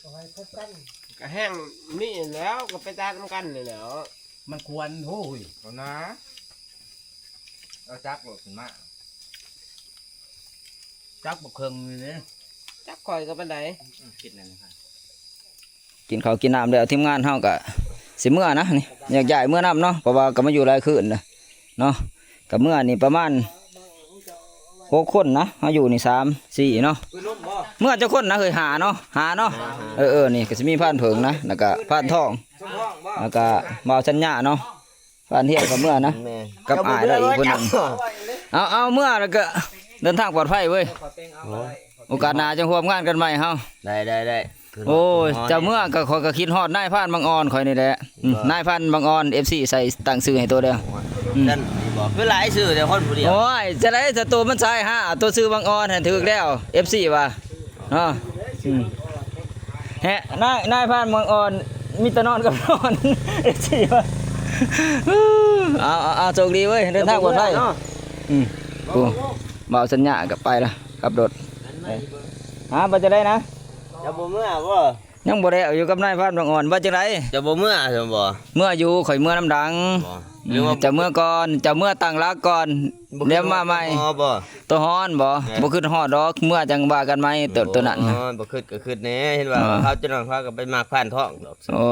ກໍໃຫ້ພົບກັນ ກໍແຮງນີ້ແລ້ວ ກໍໄປຕັດນຳກັນນີ້ແລ້ວ. ມັນຄວນ ໂອ້ຍ ເອົານາ ເອົາຈັກໂລດຂຶ້ນມາ ຈັກບໍ່ເຄິ່ງນີ້ເດ້. ຈັກຂ້ອຍກໍປານໃດ ອືມ ຄິດນັ້ນນະ. ກິນເຂົ້າກິນນ້ຳແລ້ວ ທີມງານເຮົາກໍຊິເມືອນະນີ້ ແຍກຍ້າຍເມືອນຳເນາະ ເພາະວ່າກໍມາຢູ່ຫຼາຍຄືນແລ້ວເນາະ. ກໍເມືອນີ້ປະມານຫົກຄົນນະ ເຮົາຢູ່ນີ້ສາມ ສີ່ເນາະ. ເມືອຈັກຄົນນະເຮີ້ຍ? ຫ້າເນາະ ຫ້າເນາະ. ເອີໆ ນີ້ກໍຊິມີພານເຜິ້ງນະ ແລ້ວກໍພານທອງ ແລ້ວກໍບ່າວສັນຍາເນາະ. ພານທ່ຽງກໍເມືອນະ ແມ່ນ ກັບອ້າຍລາວອີກຄົນໜຶ່ງ. ເອົາ ເອົາ ເມືອແລ້ວກໍເດີນທາງປອດໄພເວີຍ. ໂອ້ຍ ໂອກາດໜ້າຈັ່ງຮ່ວມງານກັນໃໝ່ເຮົາ. ໄດ້ ໄດ້ ໄດ້. ໂອ້ຍ ເຈົ້າເມືອກໍ ຂ້ອຍກໍຄິດຮອດນາຍພານບັງອອນຂ້ອຍນີ້ແຫຼະ. ອືມ ນາຍພານບັງອອນ ເອັຟຊີ ໃສ່ຕັ້ງຊື່ໃຫ້ໂຕແລ້ວ. ອືມ ຊັ້ນນີ້ບໍ່ ຄືຫຼາຍຊື່ແຕ່ຄົນຜູ້ດຽວ. ໂອ້ຍ ຈະໄດ້ ສະໂຕມັນສາຍຫ້າ ໂຕຊື່ບັງອອນຫັ້ນຖືກແລ້ວ ເອັຟຊີ ວ່າ. ເນາະ ອືມ ແຮະ ນາຍ ນາຍພານບັງອອນ ມີແຕ່ນອນກັບນອນ ເອັຟຊີ ວ່າ. ເອົາ ເອົາ ເອົາ ໂຊກດີເວີຍ ເດີນທາງປອດໄພເນາະ. ອືມ ໂອ້ ບ່າວສັນຍາກໍໄປລະ ຂັບລົດ. ຫາ ວ່າຈັ່ງໃດນະ? ເຈົ້າບໍ່ເມືອບໍ່? ຍັງບໍ່ແລ້ວ ຢູ່ກັບນາຍພານບັງອອນ. ວ່າຈັ່ງໃດ? ເຈົ້າບໍ່ເມືອຊັ້ນບໍ່? ເມືອຢູ່ ຂ້ອຍເມືອນຳດັງ. ບໍ່ ອືມ ຫຼືວ່າ ເຈົ້າເມືອກ່ອນ ເຈົ້າເມືອຕັ້ງຫຼັກກ່ອນ ບໍ່ ດຽວມາໃໝ່. ບໍ່ ຕົວຮ້ອນບໍ່? ແມ່ນ ບໍ່ຄິດຮອດດອກ ເມືອຈັ່ງວ່າກັນໃໝ່. ໂຕ ໂຕນັ້ນ ບໍ່ຄິດກໍຄິດແດ່ ເຫັນວ່າ ເອີ ເຂົາຈະນອນ ເຂົາກໍໄປໝັກພານທອງດອກ. ໂອ້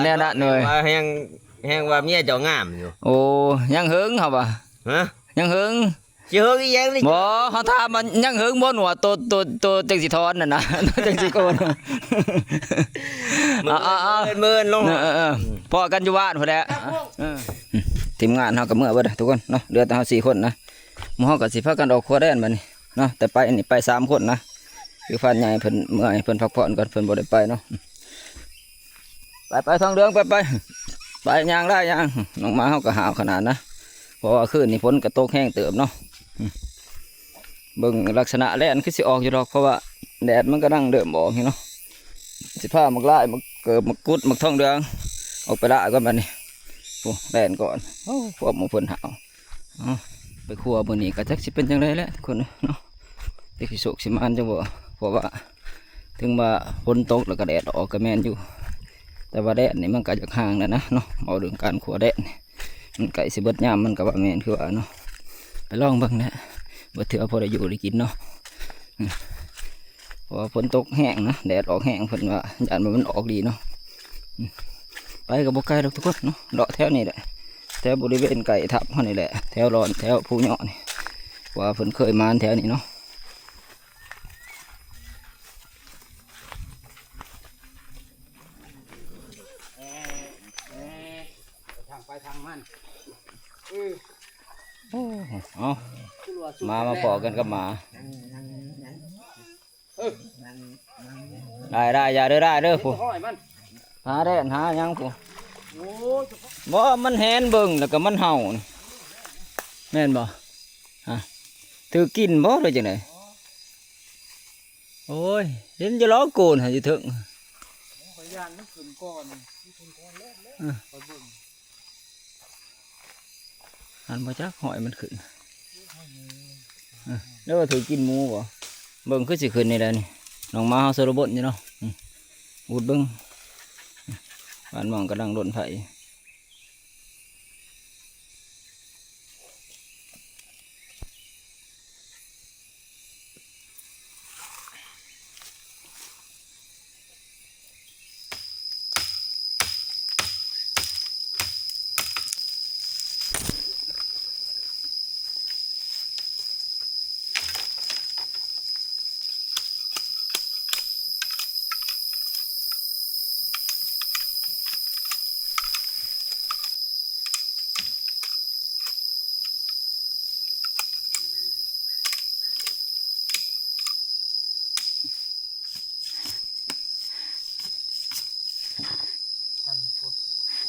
ແນວນັ້ນເວີຍ ວ່າແຮງ ແຮງວ່າເມຍເຈົ້າງາມຢູ່. ໂອ້ ຍັງເຫິງເຮົາວ່າ. ຮະ? ຍັງເຫິງ. ຊິເຫິງອີ່ຫຍັງນີ້? ບໍ່ ເຮົາຖາມວ່າຍັງເຫິງບໍ່ ໜວດໂຕ ໂຕ ໂຕຈັ່ງຊິຖອນນັ້ນນະ ໂຕຈັ່ງຊິໂກນ. ເອົາ ເອົາ ເອົາ ເມີນລົງ. ເອີ ເອີ ພໍ້ກັນຢູ່ບ້ານພຸ້ນແຫຼະ. ເອີ ທີມງານເຮົາກໍເມືອເບິດທຸກຄົນເນາະ ເຫຼືອແຕ່ເຮົາສີ່ຄົນນະ. ໝູ່ເຮົາກໍຊິພາກັນອອກຄົວແດນບັດນີ້ເນາະ ແຕ່ໄປນີ້ໄປສາມຄົນນະ ຄືພານໃຫຍ່ເພິ່ນເມືອໃຫ້ເພິ່ນພັກຜ່ອນກ່ອນ ເພິ່ນບໍ່ໄດ້ໄປເນາະ. ໄປ ໄປ ທອງເຫຼືອງ ໄປ ໄປ ໄປ ຍ່າງໄດ້ຍ່າງ. ນ້ອງໝາເຮົາກໍຫ້າວຂະໜາດນະ ເພາະວ່າຄືນນີ້ຝົນກໍຕົກແຮງເຕີບເນາະ. ເບິ່ງລັກສະນະແລ່ນຄືຊິອອກຢູ່ດອກ ເພາະວ່າແດດມັນກຳລັງເລີ່ມອອກຢູ່ເນາະ. ຊິພາໝາກລາຍ ໝາກເກີບ ໝາກກຸດ ໝາກທອງເຫຼືອງອອກໄປລະກ່ອນບັດນີ້. ໂອ້ ແລ່ນກ່ອນ. ໂອ້ ພວກໝູ່ເພິ່ນຫາວ. ເອົາ ໄປຄົວມື້ນີ້ກໍຈັກຊິເປັນຈັ່ງໃດແຫຼະທຸກຄົນເນາະ ຈັກຊິໂຊກຊິໝານຢູ່ບໍ່. ເພາະວ່າເຖິງວ່າຝົນຕົກແລ້ວກໍແດດອອກກໍແມ່ນຢູ່ ແຕ່ວ່າແດດນີ້ມັນກໍຢາກຫ່າງແລ້ວນະເນາະ. ເວົ້າເລື່ອງການຄົວແດດນີ້ ມັນໃກ້ຊິເບິດຍາມ ມັນກໍວ່າແມ່ນຄືວ່າເນາະ. ໄປລອງເບິ່ງແຫຼະ ບາງເທື່ອພໍໄດ້ຢູ່ໄດ້ກິນເນາະ. ເພາະວ່າຝົນຕົກແຮງນະ ແດດອອກແຮງ ເພິ່ນວ່າຢ້ານວ່າມັນອອກດີເນາະ. ໄປກໍບໍ່ໄກດອກທຸກຄົນເນາະ ເລາະແຖວນີ້ແຫຼະ ແຖວບໍລິເວນໃກ້ຖ້ຳເຮົານີ້ແຫຼະ ແຖວລອນ ແຖວພູຍອນີ້ ວ່າເພິ່ນເຄີຍມາແຖວນີ້ເນາະ. ທາງໄປທາງມັນ. ໂອ້ ເອົາ ມາ ມາພໍ້ກັນກັບໝາ. ໄດ້ ໄດ້ ຢ່າເດີ ໄດ້ເດີ ຜູ້ ຫາແດນຫາຫຍັງຜູ້. ບໍ່ ມັນແຫນເບິ່ງແລ້ວກໍມັນເຫົ່າ ແມ່ນບໍ່? ຮະ ຖືກກິນບໍ່ ຫຼືຈັ່ງໃດ? ໂອ້ຍ ເຫັນຢູ່ຫຼອກໂກນຫັ້ນຢູ່ເທິງ. ຂ້ອຍຢ້ານມັນຂຶ້ນກ່ອນ ມັນຂຶ້ນກ່ອນແລ້ວ ເອີ ຂ້ອຍເບິ່ງ ຫັ້ນບໍ່ຈັກ ຫ້ອຍມັນຂຶ້ນ. ເອີ ຫຼືວ່າຖືກກິນໝູບໍ? ເບິ່ງຄືຊິຂຶ້ນນີ້ແຫຼະນີ້ ນ້ອງໝາເຮົາໂຊລະບົນຢູ່ເນາະ. ອືມ ອຸດເບິ່ງ ບ້ານໝອງກຳລັງຫຼົ່ນໄຟ.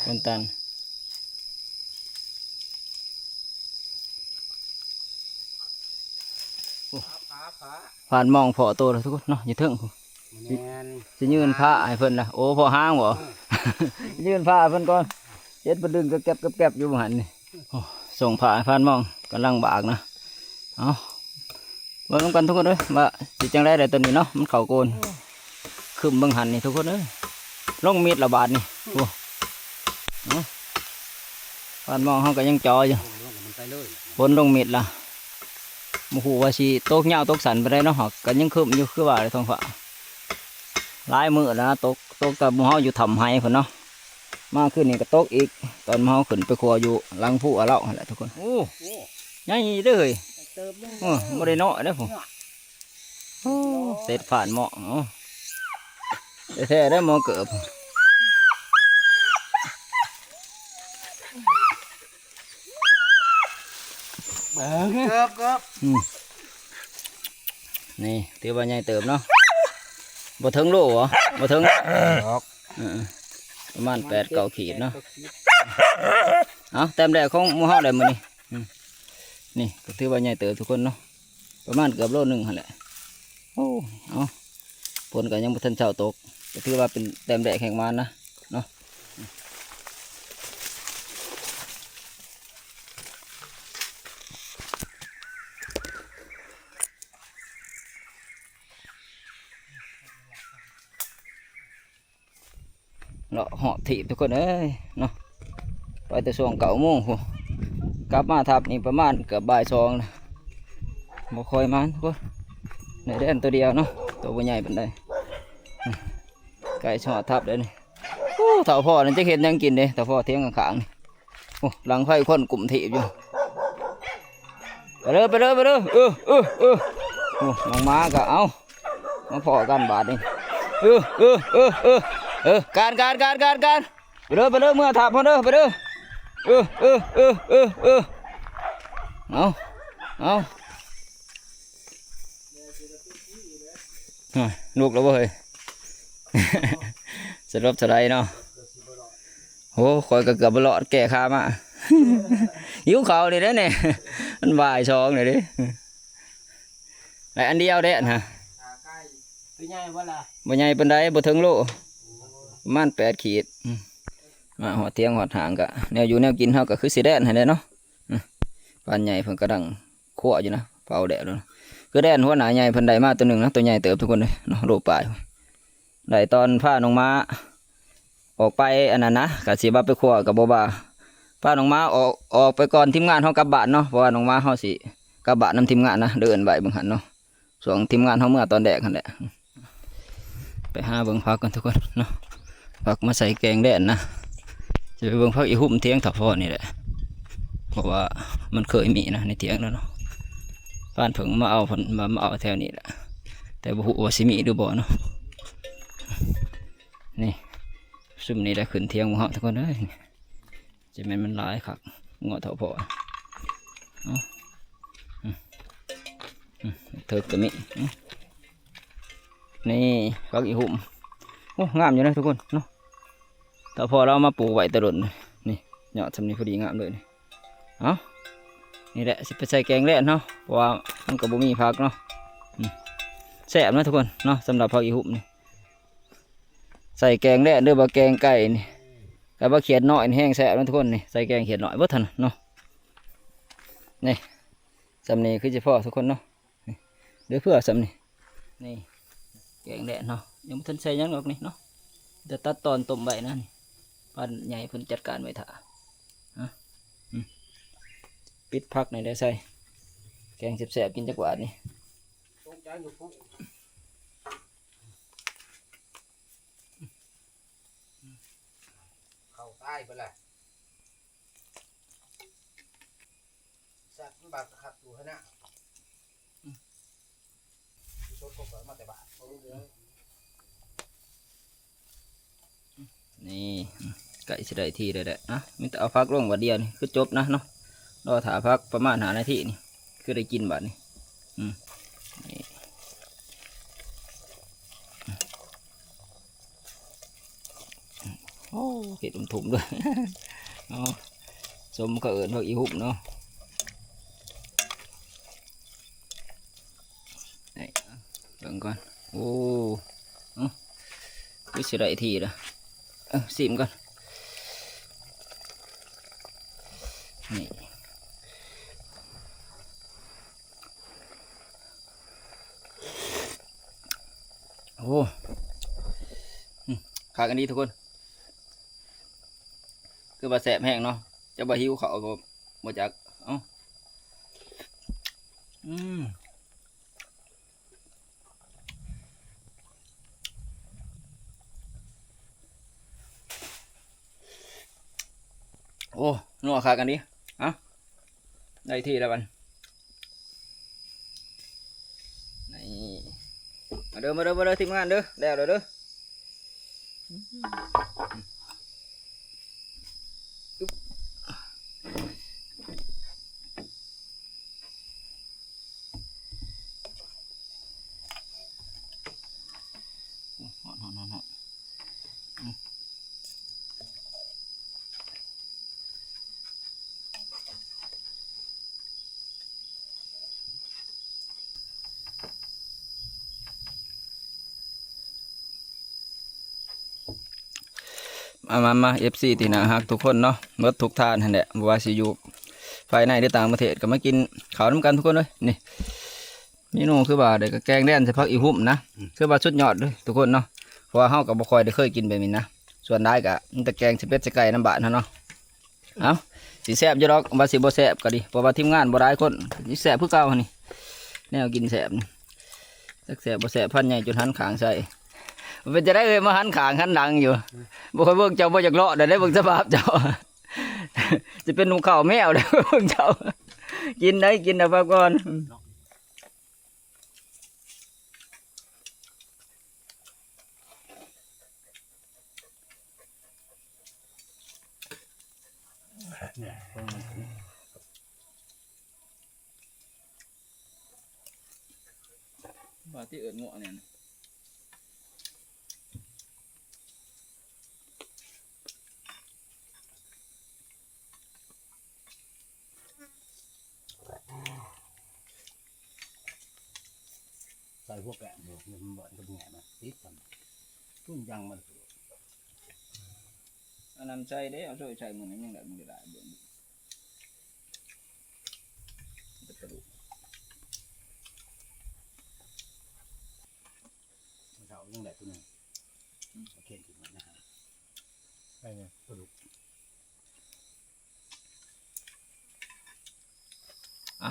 ຕົ້ນຕານ ໂອ້ ຜ່ານໝອງພໍ້ໂຕແລ້ວທຸກຄົນເນາະ ຢູ່ເທິງພຸ້ນ. ແມ່ນ ຊິຍື່ນຜ້າໃຫ້ເພິ່ນນະ. ໂອ້ ພໍ້ຫາງບໍ? ເອີ ຍື່ນຜ້າໃຫ້ເພິ່ນກ່ອນ ເຈັດເພິ່ນດຶງແກັບໆໆຢູ່ຫັ້ນນີ້. ໂອ້ ສົ່ງຜ້າໃຫ້ຜ່ານໝອງ ກຳລັງບາກນະ. ເອົາ ເບິ່ງນຳກັນທຸກຄົນເອີຍ ວ່າຊິຈັ່ງໃດແຫຼະ ຕອນນີ້ເນາະ ມັນເຂົ້າໂກນ ຄຶ້ມເບິ່ງຫັ້ນນີ້ທຸກຄົນເອີຍ. ລົງມິດລະບາດນີ້. ໂອ້ ເນາະ ບ້ານໝອງເຮົາກໍຍັງຈໍຢູ່ ຝົນລົງມິດລະ. ບໍ່ຮູ້ວ່າຊິຕົກຍາວຕົກສັ້ນປານໃດເນາະ ກໍຍັງຄຶ້ມຢູ່ ຄືວ່າແຫຼະ ທ້ອງຟ້າ. ຫຼາຍມື້ແລ້ວນະ ຕົກ ຕົກແຕ່ໝູ່ເຮົາຢູ່ຖ້ຳໄຮ່ພຸ້ນເນາະ. ມາຄືນນີ້ກໍຕົກອີກ ຕອນເຮົາຂຶ້ນໄປຂົວຢູ່ຫຼັງພູອາເລົາຫັ້ນແຫຼະທຸກຄົນ. ໂອ້ ໃຫຍ່ເດ້ເຮີ້ຍ ເຕີບເລີຍ. ໂອ້ ບໍ່ໄດ້ນ້ອຍເດ້ພຸ້ນ. ໂອ້ ເສັດຜ່ານໝອງ ເອົາ ແທ້ໆເດ້ໝໍເກີບ. ເກີບ ເກີບ ອືມ ນີ້ຖືວ່າໃຫຍ່ເຕີບເນາະ. ບໍ່ເຖິງໂລບໍ? ບໍ່ເຖິງດອກ. ເອີ ປະມານແປດເກົ້າຂີດເນາະ. ເອົາ ແຕ້ມແລກຂອງໝູ່ເຮົາແຫຼະມື້ນີ້. ອືມ ນີ້ກໍຖືວ່າໃຫຍ່ເຕີບທຸກຄົນເນາະ ປະມານເກືອບໂລໜຶ່ງຫັ້ນແຫຼະ. ໂອ້ ເອົາ ຝົນກໍຍັງບໍ່ທັນເຊົາຕົກ ກໍຖືວ່າເປັນແຕ້ມແລກແຫ່ງມານນະເນາະ. ເລາະຮອບຖີບທຸກຄົນເອີຍເນາະ ໄປແຕ່ຊ່ວງເກົ້າໂມງພຸ້ນ ກັບມາທັບນີ້ປະມານເກືອບບ່າຍສອງແລ້ວ. ບໍ່ຄ່ອຍມານທຸກຄົນ ໄດ້ແດນໂຕດຽວເນາະ ໂຕບໍ່ໃຫຍ່ປານໃດ. ໃກ້ຊິຮອດທັບແລ້ວນີ້. ໂອ້ ເຖົ້າພໍ່ນັ້ນຈັກເຮັດຫຍັງກິນເດ້ ເຖົ້າພໍ່ຖຽງຂ້າງໆນີ້. ໂອ້ ຫຼັງໄຟຄວັນກຸ້ມຖີບຢູ່. ໄປເດີ ໄປເດີ ໄປເດີ. ເອີ ເອີ ເອີ. ໂອ້ ນ້ອງໝາກໍເອົາ ມາພໍ້ກັນບາດນີ້. ເອີ ເອີ ເອີ ເອີ ເອີ ການ ການ ການ ການ ການ. ໄປເດີ ໄປເດີ ເມືອຖາບເຮົາເດີ ໄປເດີ. ເອີ ເອີ ເອີ ເອີ ເອີ. ເອົາ ເອົາ. ໂອ້ຍ ລຸກແລ້ວເວີ້ຍ ສະຫຼົບສະໄຫຼເນາະ. ໂອ້ ຂ້ອຍກໍເກືອບບໍ່ລອດ ແກ້ຂາມາ ຫິວເຂົ້ານີ້ແຫຼະນີ້ ມັນບ່າຍສອງແລ້ວເດ້. ໄດ້ອັນດຽວເດ້ຫັ້ນນະ. ໂຕໃຫຍ່ບໍ່ລະ? ບໍ່ໃຫຍ່ປານໃດ ບໍ່ເຖິງໂລ ປະມານແປດຂີດ. ອືມ ມາຮອດຖຽງຮອດຫ້າງກະ ແນວຢູ່ແນວກິນເຮົາກໍຄືຊິແດນຫັ້ນແຫຼະເນາະ. ອືມ ພານໃຫຍ່ເພິ່ນກຳລັງຄົວຢູ່ນະ ເຝົ້າແດດຢູ່ນະ. ຄືແດນຫົວໜ້າໃຫຍ່ເພິ່ນໄດ້ມາໂຕໜຶ່ງນະ ໂຕໃຫຍ່ເຕີບທຸກຄົນເອີຍເນາະ ໂລປາຍ. ໄດ້ຕອນພານ້ອງໝາອອກໄປອັນນັ້ນນະ ກະຊິວ່າໄປຄົວກໍບໍ່ວ່າ ພານ້ອງໝາອອກ ອອກໄປກ່ອນທີມງານເຮົາກັບບ້ານເນາະ ເພາະວ່ານ້ອງໝາເຮົາຊິກັບບ້ານນຳທີມງານນະ ເດີນໄວ້ເບິ່ງຫັ້ນເນາະ. ຊ່ວງທີມງານເຮົາເມືອຕອນແລກຫັ້ນແຫຼະ. ໄປຫາເບິ່ງຜັກກ່ອນທຸກຄົນເນາະ ຜັກມາໃສ່ແກງແດນນະ. ຈະໄປເບິ່ງຜັກອີຫຸ່ມຖຽງເຖົ້າພໍ່ນີ້ແຫຼະ ເພາະວ່າມັນເຄີຍມີນະໃນຖຽງນັ້ນເນາະ. ພານເພິ່ງມາເອົາ ເພິ່ນວ່າມາເອົາແຖວນີ້ແຫຼະ ແຕ່ບໍ່ຮູ້ວ່າຊິມີຫຼືບໍ່ເນາະ. ນີ້ ຊຸມນີ້ໄດ້ຂຶ້ນຖຽງໝູ່ເຮົາທຸກຄົນເອີຍ. ຈະແມ່ນມັນຫຼາຍຄັກ ງົວເຖົ້າພໍ່. ເອົາ ອືມ ອືມ ເຖິກກໍມີ. ນີ້ ຜັກອີຫຸ່ມ ໂອ້ ງາມຢູ່ນະທຸກຄົນເນາະ. ເຖົ້າພໍ່ລາວເອົາມາປູກໄວ້ແຕ່ດົນ ນີ້ ຍອດສ່ຳນີ້ພໍດີງາມເລີຍນີ້. ເອົາ ນີ້ແຫຼະ ຊິໄປໃສ່ແກງແດນເນາະ ເພາະວ່າມັນກໍບໍ່ມີຜັກເນາະ. ອືມ ແຊບນະທຸກຄົນເນາະ ສຳລັບຜັກອີຫຸ່ມນີ້ ໃສ່ແກງແດນ ຫຼືວ່າແກງໄກ່ນີ້ ກັບວ່າຂຽດນ້ອຍນີ້ແຮງແຊບນະທຸກຄົນ. ນີ້ໃສ່ແກງຂຽດນ້ອຍເບິດຫັ້ນນະເນາະ. ນີ້ ສ່ຳນີ້ຄືຊິພໍທຸກຄົນເນາະ ນີ້ ເຫຼືອເຟືອສ່ຳນີ້. ນີ້ ແກງແດດເນາະ ຍັງບໍ່ທັນໃສ່ຫຍັງດອກນີ້ເນາະ ແຕ່ຕັດຕອນຕົ້ມໄວ້ນະ ນີ້ ພັນໃຫຍ່ເພິ່ນຈັດການໄວ້ຖ້າ ຮະ ອືມ ປິດຜັກນີ້ແຫຼະໃສ່ ແກງແຊບໆ ກິນຈັກບາດນີ້. ຕົກໃຈຢູ່ພຸ້ນ ເຂົ້າຕາຍໄປແລ້ວ ສັດມັນບາດຄັກຢູ່ຫັ້ນນະ ອືມ ສົດກໍມາແຕ່ບ້ານ ນີ້ ໃກ້ຊິໄດ້ທີ່ແລ້ວແຫຼະ ອ່ະ ມີແຕ່ເອົາຜັກລົງບາດດຽວນີ້ ຄືຈົບນະເນາະ ລໍຖ້າຜັກປະມານຫ້ານາທີນີ້ ຄືໄດ້ກິນບາດນີ້ ອືມ ນີ້ ໂອ້ ເຫັດທຸ່ມໆ ເດີ ເອົາ ສົມເຂົາເອີ້ນຜັກອີຫຸ້ມເນາະ ນີ້ ເບິ່ງກ່ອນ ໂອ້ ເອົ້າ ຄືຊິໄດ້ທີ່ລະ ເອົາ ຊີມກ່ອນ ນີ້. ໂອ້ ອືມ ຄັກອີ່ຫຼີທຸກຄົນ ຄືວ່າແຊບແຮງເນາະ ຈະວ່າຫິວເຂົ້າກໍບໍ່ຈັກ ເອົ້າ ອືມ ໂອ້ ນົວຄັກອີ່ຫຼີ ເອົ້າ ໄດ້ທີ່ແລ້ວບັດ ນີ້ ມາເດີ ມາເດີ ມາເດີ ທີມງານເດີ ແລ້ວແລ້ວເດີ ອຶບ ໂອ້ ຮ້ອນໆໆໆ ອືມ ມາ ມາ ມາ ເອັຟຊີ ທີ່ໜ້າຮັກທຸກຄົນເນາະ ເບິດທຸກທ່ານຫັ້ນແຫຼະ ບໍ່ວ່າຊິຢູ່ພາຍໃນ ຫຼື ຕ່າງປະເທດ ກໍມາກິນເຂົ້ານຳກັນທຸກຄົນເອີຍ ນີ້. ເມນູຄືວ່າໄດ້ກໍແກງແດນໃສ່ຜັກອີຫຸ້ມນະ ອືມ ຄືວ່າສຸດຍອດເດີທຸກຄົນເນາະ ເພາະວ່າເຮົາກໍບໍ່ຄ່ອຍໄດ້ເຄີຍກິນແບບນີ້ນະ ສ່ວນຫຼາຍກໍມີແຕ່ແກງໃສ່ເປັດໃສ່ໄກ່ນຳບ້ານເຮົາເນາະ ເອົ້າ ຊິແຊບຢູ່ດອກ ວ່າຊິບໍ່ແຊບກໍດີ ເພາະວ່າທີມງານບໍ່ຫຼາຍຄົນ ຊິແຊບຄືເກົ່າຫັ້ນນີ້ ແນວກິນແຊບນີ້ ຈັກແຊບບໍ່ແຊບ ພັນໃຫຍ່ຈົນຫັນຂ້າງໃສ່ ເປັນຈັ່ງໃດເອີຍ ມາຫັນຂ້າງຫັນຫຼັງຢູ່ ບໍ່ຄ່ອຍເບິ່ງເຈົ້າ ບໍ່ຢາກເລາະໄດ້ ເບິ່ງສະພາບເຈົ້າ ຊິເປັນໜູເຂົ້າແມວແລ້ວ ເບິ່ງເຈົ້າ ກິນໄດ້ ກິນແລ້ວພັກຜ່ອນ. ວ່າທີ່ເອີ້ນເງາະແມ່ນ ໃສ່ພວກແກະໝູກນີ້ມັນບໍ່ ມັນແຫງະມັນຕິດກັນ ເພິ່ນຍັງມັນ ອັນນັ້ນໃສ່ເດ້ ເອົາໂຊຍໃສ່ມື້ນັ້ນຍັງໄດ້ ມັນກໍໄດ້ເບິ່ງ ແຕ່ປາດຸກ ເຊົ້າຍັງໄດ້ຕົວໜຶ່ງ ອືມ ເອົາເຂັນຂຶ້ນມານະ ໄປເລີຍ ປາດຸກ. ອ່ະ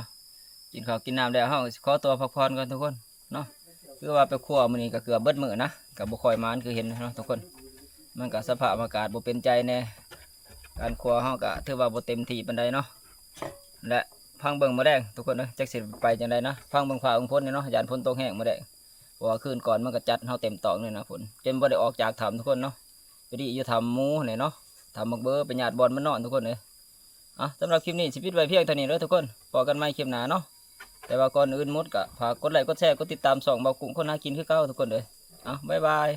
ກິນເຂົ້າກິນນ້ຳແລ້ວ ເຮົາກໍຊິຂໍຕົວພັກຜ່ອນກ່ອນທຸກຄົນເນາະ ຄືວ່າໄປຄົວມື້ນີ້ກໍເກືອບເບິດມື້ນະ ກໍບໍ່ຄ່ອຍໝານຄືເຫັນເນາະທຸກຄົນ ມັນກໍສະພາບອາກາດບໍ່ເປັນໃຈແດ່ ການຄົວເຮົາກໍຖືວ່າບໍ່ເຕັມທີ່ປານໃດເນາະ ແລະ ຟັງເບິ່ງມື້ແລງທຸກຄົນເອີຍ ຈັກຊິໄປຈັ່ງໃດນະ ຟັງເບິ່ງຟ້າເບິ່ງຝົນນີ້ເນາະ ຢ້ານຝົນຕົກແຮງມື້ແລງ ເພາະວ່າຄືນກ່ອນມັນກໍຈັດເຮົາເຕັມຕອກເລີຍນະຝົນ ຈົນບໍ່ໄດ້ອອກຈາກຖ້ຳທຸກຄົນເນາະ ໄປດີຢູ່ຖ້ຳໝູນີ້ເນາະ ຖ້ຳບັກເບີ ໄປຍາດບ່ອນມັນນອນທຸກຄົນເອີຍ. ອ່ະ ສຳລັບຄລິບນີ້ຊິປິດໄວ້ພຽງເທົ່ານີ້ເດີທຸກຄົນ ພໍ້ກັນໃໝ່ຄລິບໜ້າເນາະ ແຕ່ວ່າກ່ອນອື່ນໝົດກໍຝາກກົດໄລກົດແຊ ກົດຕິດຕາມຊ່ອງເບົາກຸ້ງຄົນຫາກິນຄືເກົ່າທຸກຄົນເດີ ອ່ະ ບາຍບາຍ.